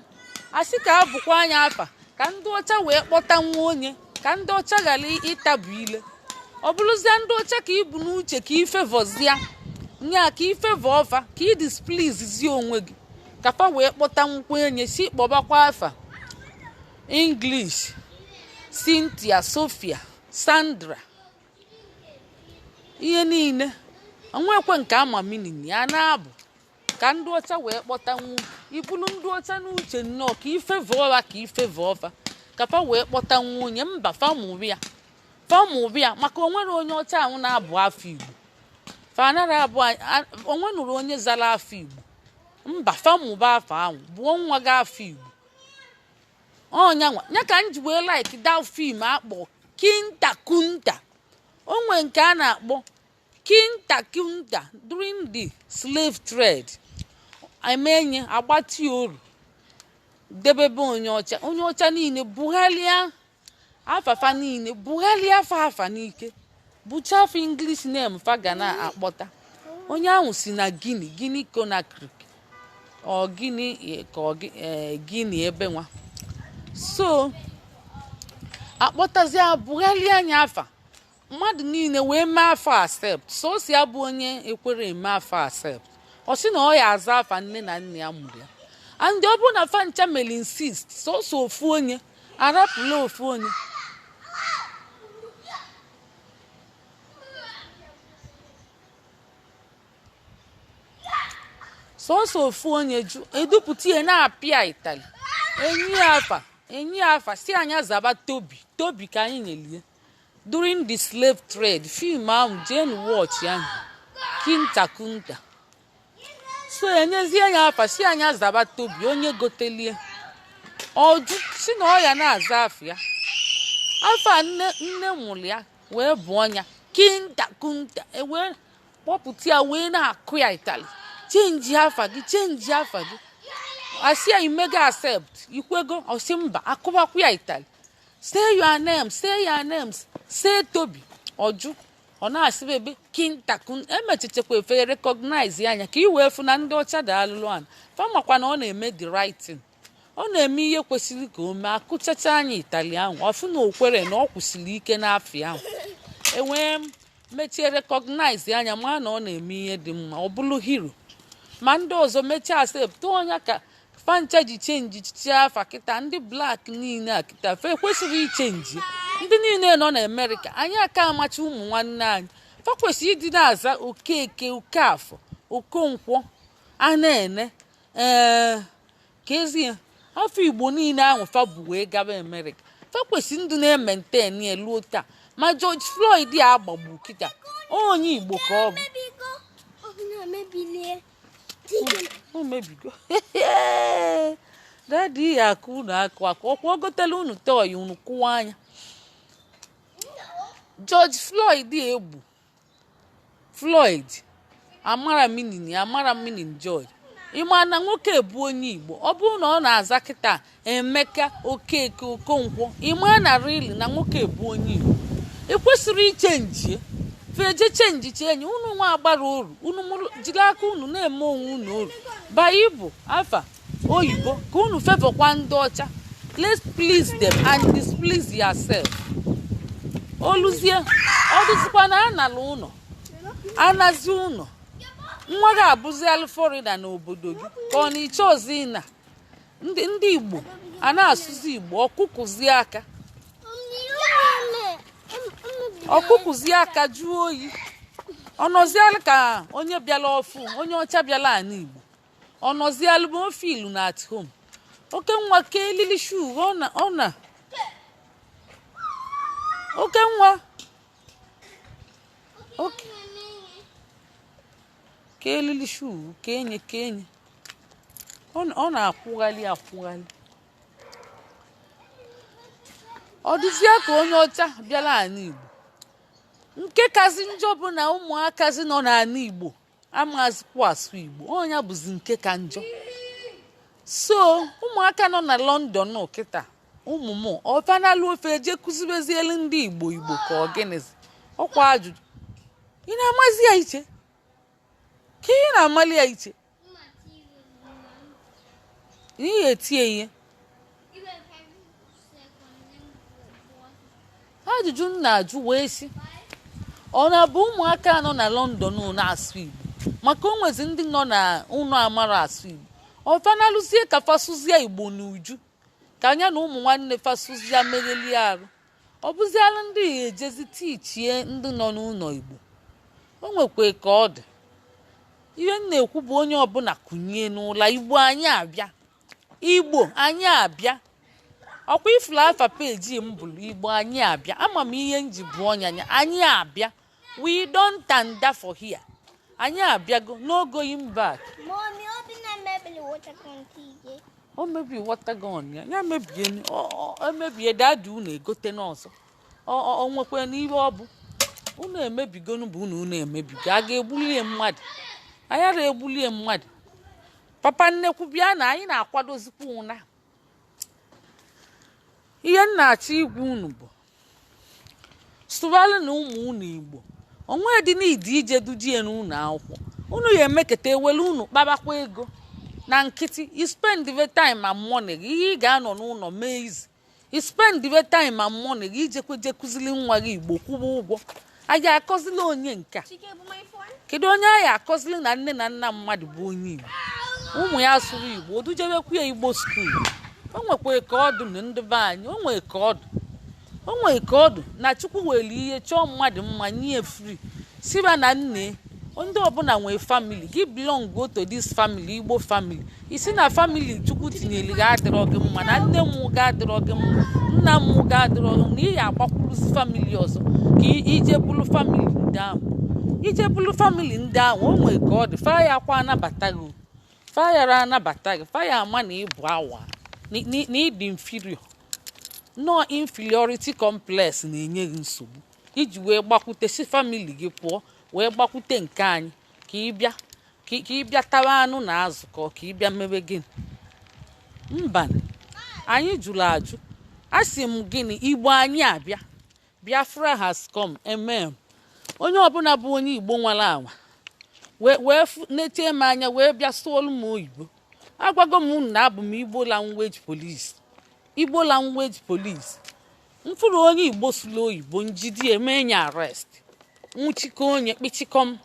asị ka abụkwa anya afa ka ndị ọcha wee kpọta nwa onye, ka ndị ọcha ghara ịtabu ile. Ọ bụrụzie ndị ọcha ka ibu n'uche ka ifevozie nya, ka ifevo ọfa, ka ị displease onwe gị, ka fa wee kpọta nkwa enye si kpọbakwa afa English, Cynthia, Sophia, Sandra, ihe niile onwekwe nke ama meaning ya na-abụ ka ndị ọcha wee kpọta nwu. Ibulu ndị ọcha n'uche nnọọ ka ifevo ọfa, ka ifevo ọfa, ka fa wee kpọta nwa onye mba. Fa mụrụ ya, fa mụrụ ya, maka onwere onye ọcha ahụ na-abụ afọ Igbo. Fa anara abụ onwe nụrụ onye zara afọ Igbo mba. Fa mụba afọ ahụ, bụọ nwa gị afọ Igbo. Ọnyanwa ya ka m ji wee like that film akpọ Kinta Kunta. O nwee nke a na-akpọ Kinta Kunta during the slave trade, emenye agbati oru debebe onye ọcha. Onye ọcha niile bugharịa afafa niile, bugharịa afa afa n'ike, bụcha afa English name fa ga na-akpọta. Onye ahụ si na Guinea, Guinea Conakry, ọ Guinea ka ọ Guinea ebe nwa. So akpọtazi, bugharịa anya afa mmadụ niile wee mee afa accept. So si ya bụ onye ekwere eme afa accept, ọ sị na ọ ya aza afa nne na nna ya mụrụ ya. And ọ bụrụ na fa ncha mere insist, sọsọ ofu onye arapụla ofu onye. Sọsọ ofu onye ju, edupụta ya na-apịa ịtali, enyi ya afa, enyi ya afa, si anya zaba Toby. Toby ka anyị nyelie during the slave trade. Film ahụ, jenu watch ahụ, Kinta Kunta. So enyezie ya afa, si anya zaba Toby. Onye gotelie ọjụ si na ọ ya na-aza afọ ya, afa nne nne mụrụ ya wee bụọ ya Kinta Kunta. Ewee kpọpụta ya, wee na-akụ ya ịtali, "Change afa gị, change afa gị." Asị ya, "Imego accept? Ikwego?" Ọsị mba. Akụbakwu ya ịtali, "Say your name, say your names, say Toby." Ọjụ, ọ na-asị ebe Kinta Kunta. Emechichekwa efe recognize ya anya ka i wee fụ na ndị ọcha da alụlụ ana famakwa na ọ na-eme the right thing, ọ na-eme ihe kwesịrị ka o mee. Akụchacha anya ịtali ahụ, ọfụ na okwere na ọ kwụsịrị ike n'afọ ahụ, enwee mechie recognize anya, maa na ọ na-eme ihe dị mma, ọ bụrụ hero. Ma ndị ọzọ mechaa accept ọnya ka fancha ji change chichi afa kịta. Ndị black niile a kịta, fe ekwesịrị ichange. Ndị niile nọ na Amerịka, anyị aka amacha ụmụ nwanne anyị, fa kwesịrị ịdị na-aza Okeke, Okafọ, Okonkwo, a na-ene ee ka ezie afọ Igbo niile ahụ fa bụ wee gaba Amerịka. Fa kwesịrị ndụ na-emaintain ya luo taa. Ma George Floyd a agbagbu kịta, onye Igbo ka ọ bụ. Mebigo. Ọ na-emebilie. O mebigo. Daddy ya akụ unu akụ akụ ọkwa ogotela unu toy, unu kụwa anya. George Floyd egbu Floyd, amara meaning, amara meaning George. Ịma na nwoke bụ onye Igbo, ọ bụrụ na ọ na-aza kịta Emeka Okeke Okonkwo, ịma na really na nwoke bụ onye Igbo. Ekwesịrị ichange, feje change change. Unu nwa agbara oru, unu jiri aka unu na-eme onwe unu oru ba ịbụ afa oyibo ka unu favourkwa ndị ọcha. Let's please them and displease yourself. Oluzie ọ dịzikwa na anala ụlọ, anazi ụlọ, nwa gị abụzialụ foreigner n'obodo gị, ka ọ na iche ọzọ ịna ndị Igbo a na-asụzi Igbo. Ọkụkụzie aka, ọkụkụzie aka jụọ oyi, ọ nọzialụ ka onye bịala ọfụ, onye ọcha bịala ala Igbo, ọ nọzialụ ma ofe ilu na at home. Oke nwa ka elili shu, ọ na ọ na oke nwa oke ka elili shu, ka enye ka enye, ọ na-akwụghalị akwụghalị. Ọ dịzie ka onye ọcha bịara ala Igbo. Nke kazi njọ bụ na ụmụakazi nọ n'ala Igbo amazikwa asụ Igbo. Ọnya bụzi nke ka njọ. So ụmụaka nọ na London kịta, ụmụ m ọfanalụ ofe eje kụzibezielu ndị Igbo Igbo ka ọ gịnịzi? Ọkwa ajụjụ. Ị na-amazi ya iche ka ị na-amali ya iche n'ihi etie ihe. Ajụjụ m na-ajụ wee sị, ọ na-abụ ụmụaka nọ na London na-asụ Igbo, maka o nwezi ndị nọ na ụlọ amara asụ Igbo, ọfanalụzie ka fasụzie Igbo n'uju, ka anya na ụmụ nwanne fasụzie meghelie arụ, ọ bụziala ndị ya ejezi tichie ndị nọ n'ụlọ Igbo? O nwekwa ka ọ dị. Ihe m na-ekwu bụ, onye ọbụla kụnye n'ụlọ Igbo, anyị abịa, Igbo anyị abịa. Ọkwa ifuru afa peji m bụrụ Igbo anyị abịa. Ama m ihe m ji bụ ọnya ya. Anyị abịa, we don tanda for here. Anyị abịago, no going back. Mommy, Obinna mebiri water gun TJ. O mebie water gun ya, ya mebie, emebie. Daddy unu egote n'ọzọ. O nwekwa n'ihe ọ bụ unu emebigonu bụ unu unu emebigo. A ga-egbulie mmadụ? Anyara egbulie mmadụ. Papa nnekwu, bịa na anyị na-akwadozikwa ụna. Ihe m na-achọ igwa unu bụ, sụbalụ na ụmụ unu Igbo. Onwe dị n'idi ije dujie n'ụlọ akwụkwọ, unu ya emeketa ewelu unu kpabakwa ego na nkịtị. You spend the time and money gị, ihe ị ga-anọ n'ụlọ mee izi, you spend the time and money gị ijekwe je kụzili nwa gị Igbo, kwụba ụgwọ. A ga-akọzili onye nke a? Chike bụ my phone. Kedu onye a ya akọzili na nne na nna mmadụ bụ onye Igbo, ụmụ ya sụrụ Igbo, o dujebekwu ya Igbo school? O nwekwa ka ọdụ na ndị be anyị, o nwee ka ọdụ, o nwee ka ọdụ na Chukwu were ihe chọọ mmadụ mma nye free, siba na nne. Ndị ọbụla nwee family gị, belong go to this family, Igbo family. Isi na family Chukwu tinyere gị adịrọ gị mma, na nne m gị adịrọ gị mma, nna m gị adịrọ gị mma, na ị ga-agbakwuruzi family ọzọ ka ije bụrụ family ndị ahụ, ije bụrụ family ndị ahụ. O nwee ka ọ dị, faya kwa anabata gị, fayara anabata gị, faya ama na ịbụ awa na ịdị inferior. Nọọ inferiority complex na-enye gị nsogbu iji wee gbakwute, si family gị pụọ wee gbakwute nke anyị, ka ị bịa ka ị bịa tawa anụ na azụ, ka ọ ka ị bịa mebe gịnị? Mba, anyị jụrụ ajụ. Asị m gịnị? Igbo anyị abịa, Biafra has come. Amen. Onye ọbụla bụ onye Igbo nwere anwa wee netie m anya wee bịa sụọlụ m oyibo, agwago m unu na abụ m Igbo language police, Igbo language police. Mfụrụ onye Igbo sụrụ oyibo, njidi eme ya arrest, nwụchikọ onye kpịchịkọm.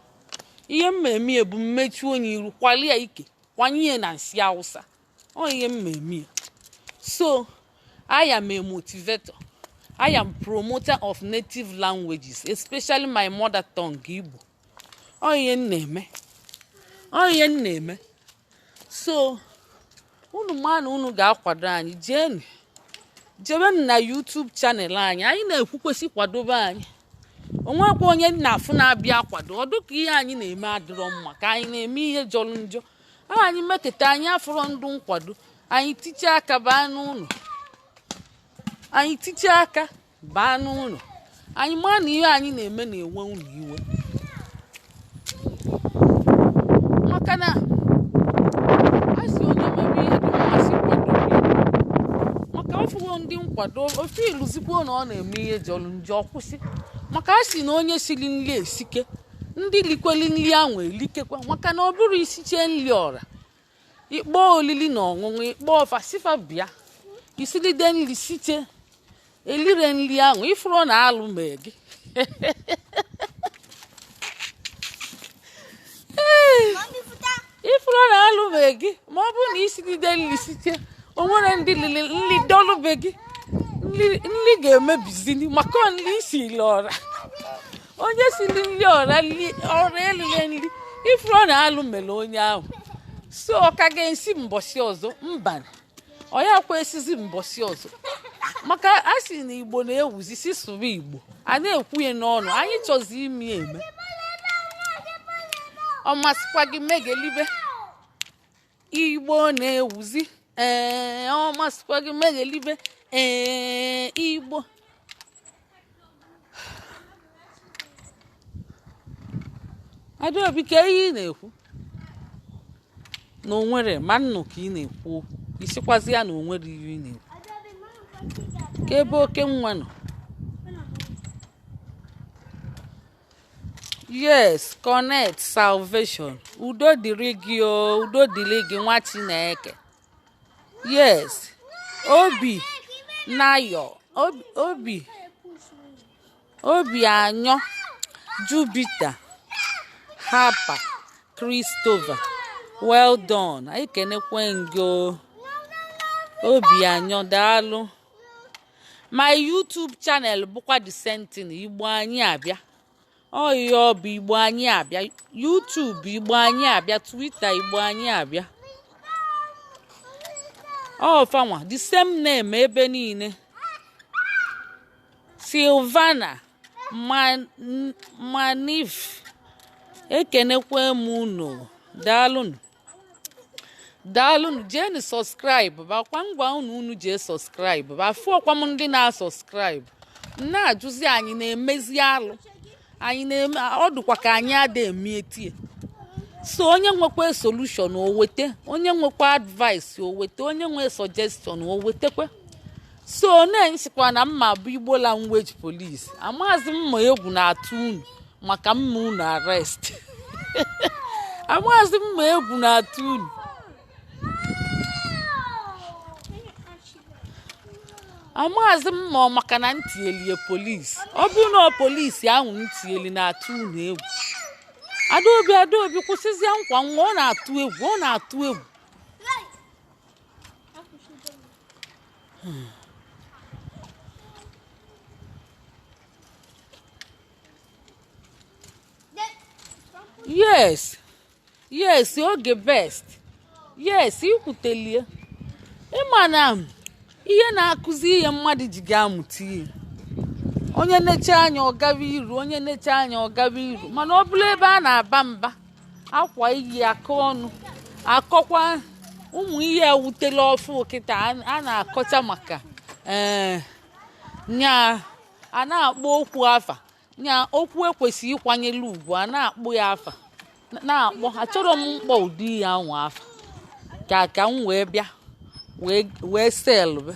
Ihe mmemme bụ mmechu onye iru, kwalie ike, kwanye ya na nsị Awụsa. Ọ ihe mmemme. So I am a motivator, I am promoter of native languages, especially my mother tongue, Igbo. Ọ ihe m na-eme, ọ ihe m na-eme. So unu ma na unu ga-akwado anyị, jeenu, jebenụ na YouTube channel anyị. Anyị na-ekwukwesị kwadobe anyị. Onwekwa onye nna afụ na-abịa akwado ọ dịka ihe anyị na-eme adịrọ mma, ka anyị na-eme ihe jọrọ njọ. Anyị meketa anyị afụrọ ndụ nkwado anyị, tiche aka baa n'ụlọ anyị, tiche aka baa n'ụlọ anyị. Maa na ihe anyị na-eme na-ewe unu iwe, maka na a sị onye mere ihe dị mma sị kwado ya, maka ọfụwo ndị nkwado ofe iluzikwo na ọ na-eme ihe jọrọ njọ, kwụsị. Maka a sị na onye siri nri esike, ndị likweli nri ahụ elikekwa. Maka na ọ bụrụ isichie nri ọra, ịkpọ olili na ọṅụṅụ, ịkpọ ọfa sifa bịa, isilide nri site elire nri ahụ, ifuru na alụ mee gị. Ifuru na alụ mee gị ma ọ bụrụ na isilide nri site, o nwere ndị lili nri dọlụbe gị, nri ga-emebizini, maka nri isili ọra. Onye siri nri ọra, ọra elile nri, ifuru na alụ mere onye ahụ. So ọ ka ga-esi mbọsị ọzọ? Mba, ọ ya kwa esizi mbọsị ọzọ, maka a sị na Igbo na-ewuzi si sụrụ Igbo, a na-ekwu ya n'ọnụ. Anyị chọzi ime eme. Ọ masịkwa gị megelibe, Igbo na-ewuzi. Ee, ọ masịkwa gị megelibe. Ee, Igbo. Adaobi, ka ihe ị na-ekwu na onwere ma nnụ ka ị na-ekwu okwu, isikwazi ya na onwere ihe ị na-ekwu, ka ebe oke nwa nọ. Yes, connect salvation. Udo dịrị gị o, udo dịrị gị, nwa Chineke. Yes, obi nayọ, obi, obi, obi anyọ. Jupiter Harper Christopher, well done. Anyị kenekwe gị o, obi anyọ, daalụ. My YouTube channel bụkwa the same thing, Igbo anyị abịa. Ọ ihe ọ bụ, Igbo anyị abịa. YouTube, Igbo anyị abịa. Twitter, Igbo anyị abịa. Ọ fanwa, the same name ebe niile. Silvana Manif, ekenekwe m unu, daalụnụ, daalụnụ. Jeenu subscribe bakwa ngwa unu, unu jee subscribe ba. Fụọkwa m ndị na-asubscribe na-ajụzi anyị na-emezi alụ anyị na-eme. Ọ dịkwa ka anyị ada eme etie. So onye nwekwa solution, o wete. Onye nwekwa advice, o wete. Onye nwe suggestion, o wetekwa. So na-esikwa na mma bụ Igbo language police. Amaghịzi m ma egwu na-atụ unu maka mma unu arrest. Amaghịzi m ma egwu na-atụ unu. Amaghịzi m ma ọ maka na ntielie police. Ọ bụrụ na ọ polisi ahụ ntieli na-atụ unu egwu. Adaobi, Adaobi, kwụsịzie nkwa nwa. Ọ na-atụ egwu, ọ na-atụ egwu. Yes, yes, oge best. Yes, ikwutelie. Ịma na ihe na-akụzi ihe mmadụ ji ga-amụta ihe. Onye neche anya ọgaba iru, onye neche anya ọgaba iru. Mana ọ bụrụ ebe a na-aba mba, akwa iyi akọ ọnụ, akọkwa ụmụ ihe ewutela ọfụ kịta a na-akọcha maka ee nya a na-akpọ okwu afa, nya okwu ekwesịghị ịkwanyere ugwu a na-akpọ ya afa, na-akpọ. Achọrọ m mkpọ ụdị ihe ahụ afa ka m wee bịa wee selbe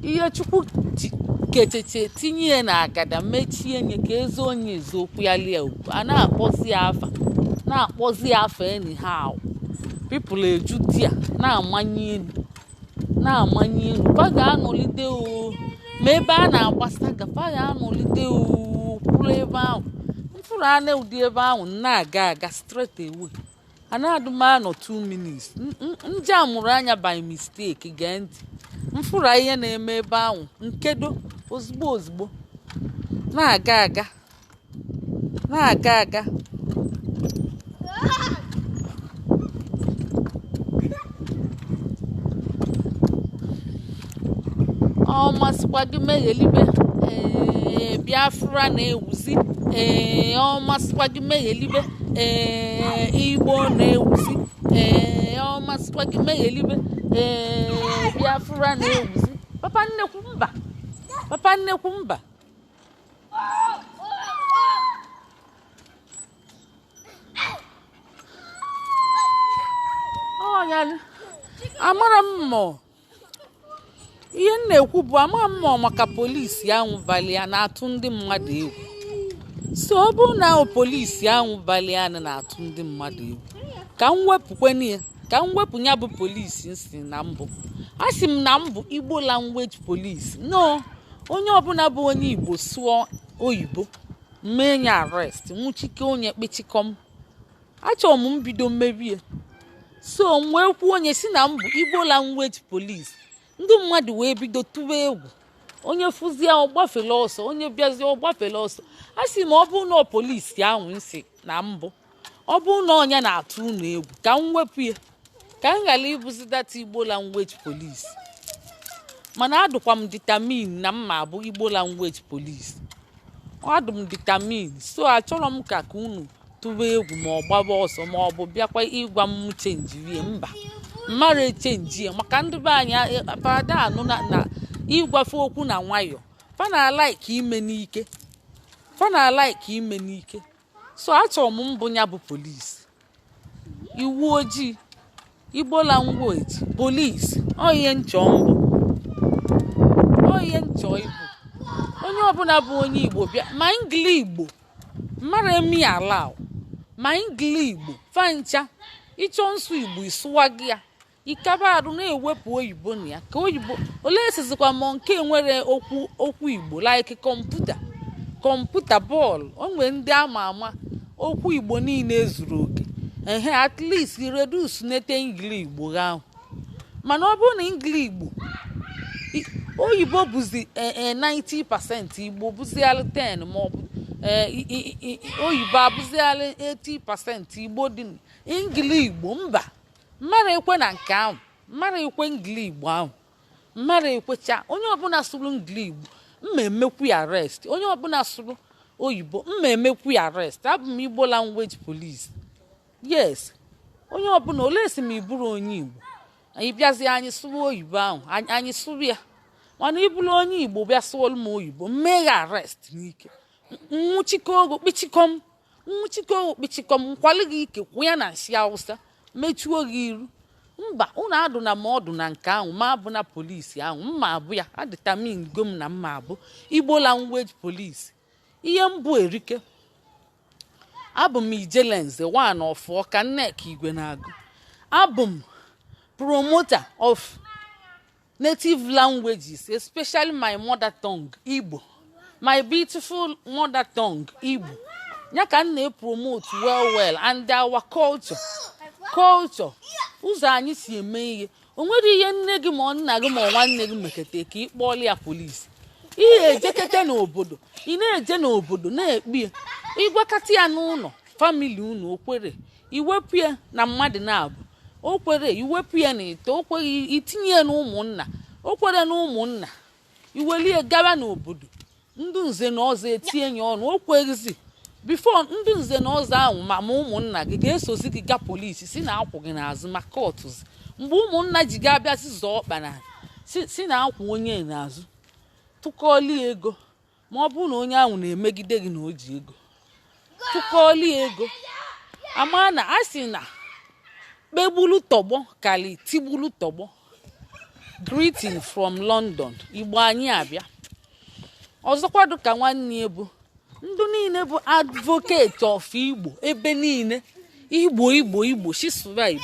ihe Chukwu kecheche tinye ya na agada mechie nye ka eze onye eziokwu ya lie ugwu. A na-akpọzi ya afa, na-akpọzi ya afa anyhow. People eju di ya na-amanye elu, na-amanye elu. Fa ga-anọlide o ma ebe a na-agbasa ga fa ga-anọlide o kwụrụ ebe ahụ mfụrụ anụ ụdị ebe ahụ na-aga aga straight away. A na-adụ m anọ 2 minutes nje amụrụ anya by mistake. Gee ntị, mfụrụ ihe na-eme ebe ahụ nkedo ozugbo ozugbo na-aga aga na-aga aga. Ọ masịkwa gị meghelibe. Ee, Biafra na-ewuzi. Ee, ọ masịkwa gị meghelibe. Ee, Igbo na-ewuzi. Ee, ọ masịkwa gị meghelibe. Ee, Biafra na-ewuzi. Papa nnekwu mba, papa nnekwu mba. Ọ ya amara m mọ ihe m na-ekwu bụ ama m mọ maka polisi ahụ bali ya na-atụ ndị mmadụ egwu. So ọ bụrụ na ahụ polisi ahụ bali ya na-atụ ndị mmadụ egwu, ka m wepụkwana ya, ka m wepụ ya bụ polisi nsi na mbụ. A sị m na m bụ Igbo language police. No, onye ọbụla bụ onye Igbo sụọ oyibo, mee ya arrest, nwụchike onye kpechikọm. Achọrọ m mbido mmebie, so m wee kwuo onye si na m bụ Igbo language police. Ndị mmadụ wee bido tụba egwu. Onye fụzie ọgbafele ọsọ, onye bịazie ọgbafele ọsọ. A sị ma ọ bụrụ na polisi ahụ nsi na mbụ, ọ bụrụ na onye na-atụ unu egwu, ka m wepụ ya, ka m ghara ịbụzi that Igbo language police. Mana adụkwa m determine na mma abụ Igbo language police. Adụ m determine, so achọrọ m ka unu tụba egwu ma ọ gbaba ọsọ ma ọ bụ bịakwa ịgwa m change rie. Mba, mmadụ e change ya maka ndị be anyị fada anụ na ịgwafe okwu na nwayọ. Fa na like ime n'ike, fa na like ime n'ike. So achọrọ m mbụ ya bụ polisi iwu ojii, Igbo language police. Ọ ihe nchọ mbụ, ọ ihe nchọ ịbụ. Onye ọbụla bụ onye Igbo bịa ma ngili Igbo mmadụ emi ala ma ngili Igbo fancha ịchọ nsụ Igbo ịsụwa gị ya ikaba arụ na-ewepụ oyibo na ya ka oyibo ole esizikwa ma nke nwere okwu okwu Igbo like kọmputa, kọmputa, bọọlụ. O nwere ndị ama ama okwu Igbo niile zuru oke. Ehe, at least reduce nete ngili Igbo ahụ. Mana ọ bụrụ na ngili Igbo oyibo bụzi 90%, Igbo bụzialụ 10, maọbụ oyibo abụzialụ 80%, Igbo dị ngili Igbo, mba, mmadụ ekwe na nke ahụ. Mmadụ ekwe ngili Igbo ahụ, mmadụ ekwecha. Onye ọbụla sụrụ ngili Igbo, mma emekwu ya arrest. Onye ọbụla sụrụ oyibo, mma emekwu ya arrest. Abụ m Igbo language police. Yes, onye ọbụla ole esi m ịbụrụ onye Igbo, anyị bịazie anyị sụrụ oyibo ahụ, anyị sụrụ ya. Mana ịbụrụ onye Igbo bịa sụọlụ m oyibo, mmee ya arrest n'ike, nwụchikọ ogo kpịchikọm, nwụchikọ ogo kpịchikọm, nkwali gị ike kwụ ya na nsị Awụsa mechuo gị iru. Mba, unu adụ na ma ọdụ na nke ahụ ma abụ na polisi ahụ mma abụ ya. A determine go m na mma abụ Igbo language police. Ihe mbụ erike abụ m Ijelenze one of Ọka Nneka Igwe na-agụ. Abụ m promoter of native languages, especially my mother tongue Igbo, my beautiful mother tongue Igbo. Ya ka m na-e promote well well, and our culture, culture, ụzọ anyị si eme ihe. O nwere ihe nne gị ma ọ nna gị ma ọ nwanne gị mekete ka ị kpọọla ya polisi. Ihe ejekete n'obodo, ị na-eje n'obodo na-ekpi ya, ịgwakọta ya n'ụlọ. Family unu okwere, iwepụ ya na mmadụ na-abụ o kwere, iwepụ ya na ito o kweghị, itinye ya na ụmụnna o kwere, na ụmụnna iwelie gawa n'obodo ndị nze na ọzọ etinye ya ọnụ, o kweghịzi. Before ndị nze na ọzọ ahụ ma ụmụnna gị ga-esozi gị ga polisi si na akwụ gị n'azụ ma kọtụzi. Mgbe ụmụnna ji ga abịazi zọọ ọkpa na si na akwụ onye n'azụ, tụkọọlie ego, ma ọ bụrụ na onye ahụ na-emegide gị na o ji ego, tụkọọlie ego, ama na a sị na kpegbulu tọgbọ kali tigbulu tọgbọ. Greeting from London. Igbo anyị abịa ọzọkwa. Dịka nwanne ya bụ ndụ niile bụ advocate of Igbo ebe niile, Igbo, Igbo, Igbo, shisụba Igbo,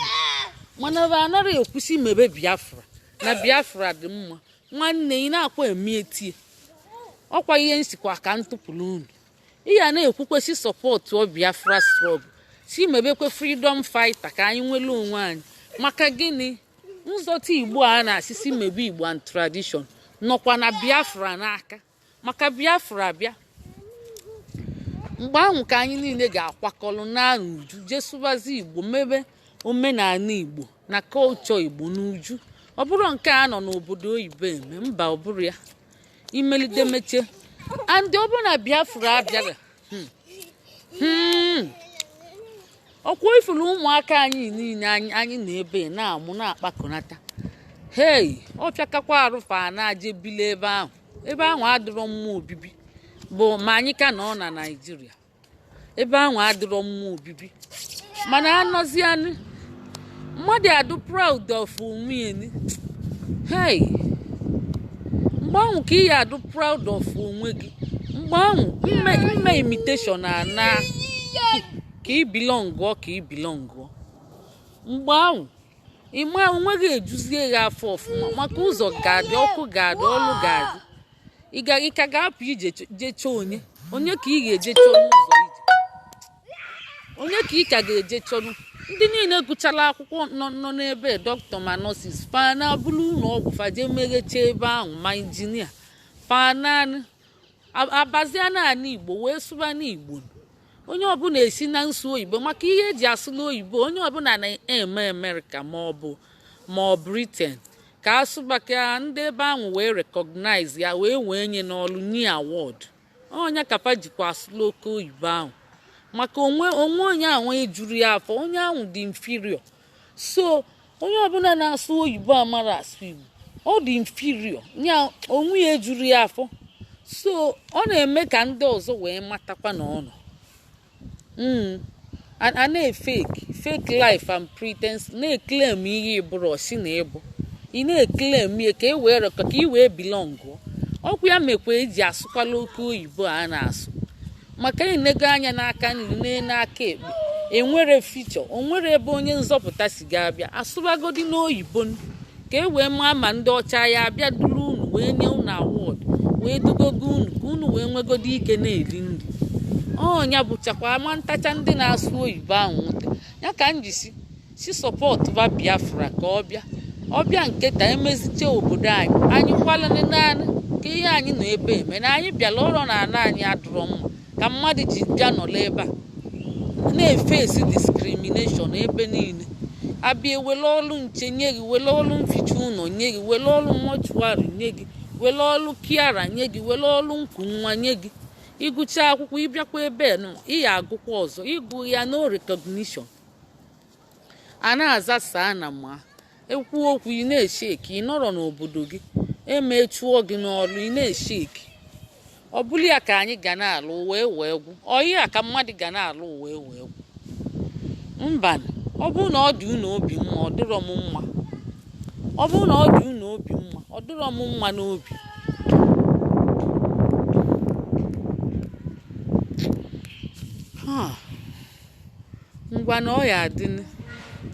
mana ba anara ekwusi mebe Biafra na Biafra dị mma. Nwanne, ị na-akwa eme etie ọkwa ihe nsikwa ka ntụpụrụ unu. Ị ya na-ekwukwesị support Biafra struggle, si mebekwe freedom fighter ka anyị nwere onwe anyị. Maka gịnị? Nzọta Igbo a na-asịsị mebe Igbo and tradition nọkwa na Biafra n'aka. Maka Biafra bịa, mgbe ahụ ka anyị niile ga-akwakọrọ na n'uju, jee sụbazi Igbo, mebe omenala Igbo na kọlchọ Igbo n'uju. Ọ bụrụ nke a nọ n'obodo oyibo eme, mba, ọ bụrụ ya imelite mechie. And ọ bụrụ na Biafra abịara, ọkwa ifuru ụmụaka anyị niile anyị na ebe na-amụ na-akpakọnata. Hei, ọ pịakakwa arụfa na-aje bili ebe ahụ. Ebe ahụ adịrọ mma obibi bụ ma anyị ka nọ na Naijiria. Ebe ahụ adịrọ mma obibi, mana anọzianụ mmadụ adụ proud of onwe ya. Hey, mgbe ahụ ka ị ya adụ proud of onwe gị. Mgbe ahụ mme imitation ana ka ị belongụọ, ka ị belongụọ. Mgbe ahụ ịma onwe gị ejuzie gị afọ ọfụma, maka ụzọ ga-adị, ọkụ ga-adị, ọlụ ga-adị. Ị ka ga-apụ ije jee chọọ onye, onye ka ị ga-eje chọọ n'ụzọ ije? Onye ka ị ka ga-eje chọrọ? Ndị niile gụchara akwụkwọ nọ n'ebe, dọkịta ma nurses, fa na bụrụ ụlọ ọgwụ, fa jee meghecha ebe ahụ, ma injinia, fa naanị abazia naanị Igbo wee sụba n'Igbo. Onye ọbụla esi na nsụ oyibo, maka ihe eji asụ n'oyibo, onye ọbụla na-eme Amerịka ma ọ Britain ka asụba, ka ndị ebe ahụ wee recognize ya, wee wee nye n'ọlụ, nye award. Onye kapa jikwa asụlụ oke oyibo ahụ maka onwe onwe onye ahụ ejuru ya afọ, onye ahụ dị inferior. So onye ọbụla na-asụ oyibo amara asụ Igbo, ọ dị inferior ya, onwe ya ejuru ya afọ. So ọ na-eme ka ndị ọzọ wee matakwa na ọ nọ a na-efake fake life and pretense, na-eclaim ihe ịbụrụ ọsị na ịbụ. Ị na-eclaim ya ka e wee ka ị wee belongụọ. Ọkwa ya mekwa eji asụkwala oke oyibo a na-asụ, maka enego anya n'aka nri nee n'aka ekpe, enwere fichọ, onwere ebe onye nzọpụta si ga-abịa. Asụbagodi n'oyibo ka e wee maa ma ndị ọcha ya abịa duru unu wee nye unu award, wee dugogo unu ka unu wee nwegodi ike na-eri nri. Ọnya bụchakwa ama ntacha ndị na-asụ oyibo ahụ nwute ya ka m ji si support ba Biafra ka ọ bịa. Ọbịa nke ta emeziche obodo anyị, anyị kwalụ naanị ka ihe anyị nọ ebe eme na anyị bịara ọrụ na ala anyị adịrọ mma ka mmadụ ji bịa nọrọ ebe a na-efesi discrimination ebe niile. Abịa ewere ọrụ nche nye gị, were ọrụ mficha ụlọ nye gị, were ọrụ mortuary nye gị, were ọrụ carer nye gị, were ọrụ nku nwa nye gị. Ịgụcha akwụkwọ, ịbịakwa ebe nọ ị ya agụkwa ọzọ, ịgụ ya no recognition. A na-aza saa na ma ekwu okwu, ị na-eshake. Ị nọrọ n'obodo gị, emechụọ gị n'ọrụ, ị na-eshake. Ọ bụrụ ya ka anyị ga na-alụ wee wee gwụ ọyị ya ka mmadụ ga na-alụ wee wee gwụ mba. Ọ bụrụ na ọ dị unu obi mma, ọ dịrọ m mma. Ọ bụrụ na ọ dị unu obi mma, ọ dịrọ m mma n'obi. Ha ngwa na ọ ya adịnị.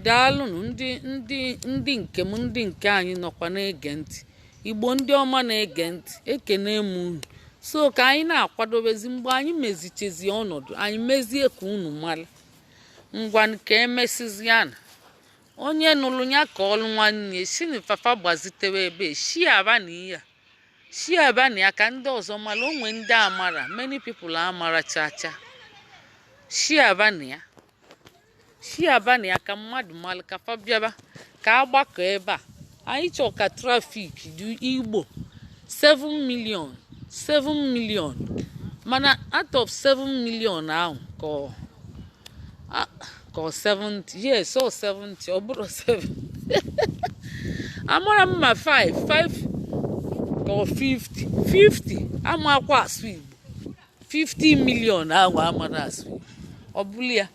Daalụnụ ndị nke m, ndị nke anyị nọkwa na-ege ntị. Igbo ndị ọma na-ege ntị, ekene m unu. So ka anyị na-akwadobezi mgbe anyị mezichezi ọnọdụ anyị mezie ka unu mara. Ngwa, ka emesiziana. Onye nụrụ ya ka ọlụ nwanne si na fafa gbazitewe ebe shiaba na ihe a shiaba na ya ka ndị ọzọ mara onwe. Ndị amara, many people amara cha cha. Shiabana ya, shiabana ya ka mmadụ malụ ka fa bịaba ka agbakọ ebe a. Anyị chọọ ka traffic dị Igbo 7 million, 7 million, mana out of 7 million ahụ ka ọ ka ọ 70, yes, ọ 70, ọ bụrụ 7, amara m ma 5 5 ka ọ 50 50 amakwa asụ Igbo. 50 million ahụ amara asụ Igbo, ọ bụrụ ya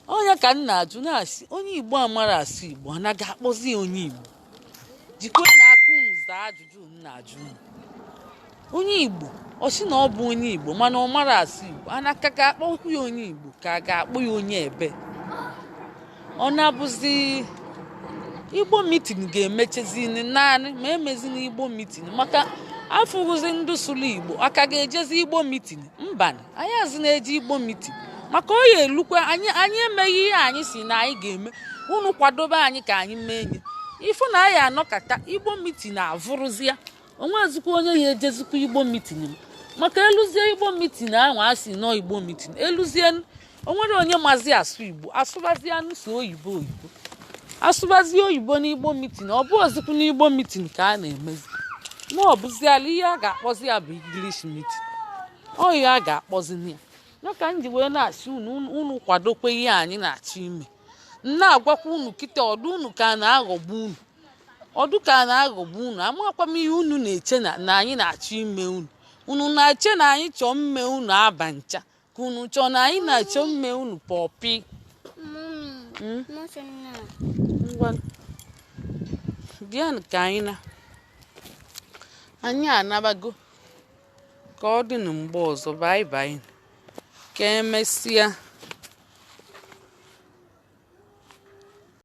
onye ka m na-ajụ na-asị, onye Igbo amara asụ Igbo anaghị akpọzi ya onye Igbo? Jikwe na aka unu zaa ajụjụ m na-ajụ unu. Onye Igbo, ọ sị na ọ bụ onye Igbo mana ọ mara asụ Igbo, anaka ga-akpọkwu ya onye Igbo ka a ga-akpọ ya onye ebe? Ọ na-abụzi Igbo meeting ga-emechezi naanị ma emezina Igbo meeting maka afụrụzi ndị sụrụ Igbo aka ga-ejezi Igbo meeting. Mba, anyị azị na-eje Igbo meeting maka ọ ya elukwe anyị. Anyị emeghị ihe anyị si na anyị ga-eme. Unu kwadobe anyị ka anyị mee nye ifu na anyị anọkata Igbo meeting avụrụzi ya, onwezikwa onye ya ejezikwa Igbo meeting maka eluzie Igbo meeting ahụ a sị nọ Igbo meeting, eluzie, onwere onye mazi asụ Igbo, asụbazie nso oyibo, oyibo, asụbazie oyibo n'Igbo meeting. Ọ bụ ozikwu n'Igbo meeting ka a na-emezi ma ọ bụziala ihe a ga-akpọzi ya bụ English meeting. Ọ ihe a ga-akpọzi ya ya ka m ji wee na-asị unu, unu kwadokwe ihe anyị na-achọ ime. M na-agwakwa unu kịta, ọdụ unu ka a na-aghọgbu unu, ọdụ ka a na-aghọgbu unu. Amakwa m ihe unu na-eche na anyị na-achọ ime unu. Unu na-eche na anyị chọọ mme unu aba ncha, ka unu chọọ na anyị na-achọ mme unu pọpi? Mommy, motion na. Ngwa, bịanụ ka anyị na anyị anabago. Ka ọ dị na mgbe ọzọ. Bye bye, ka emesịa.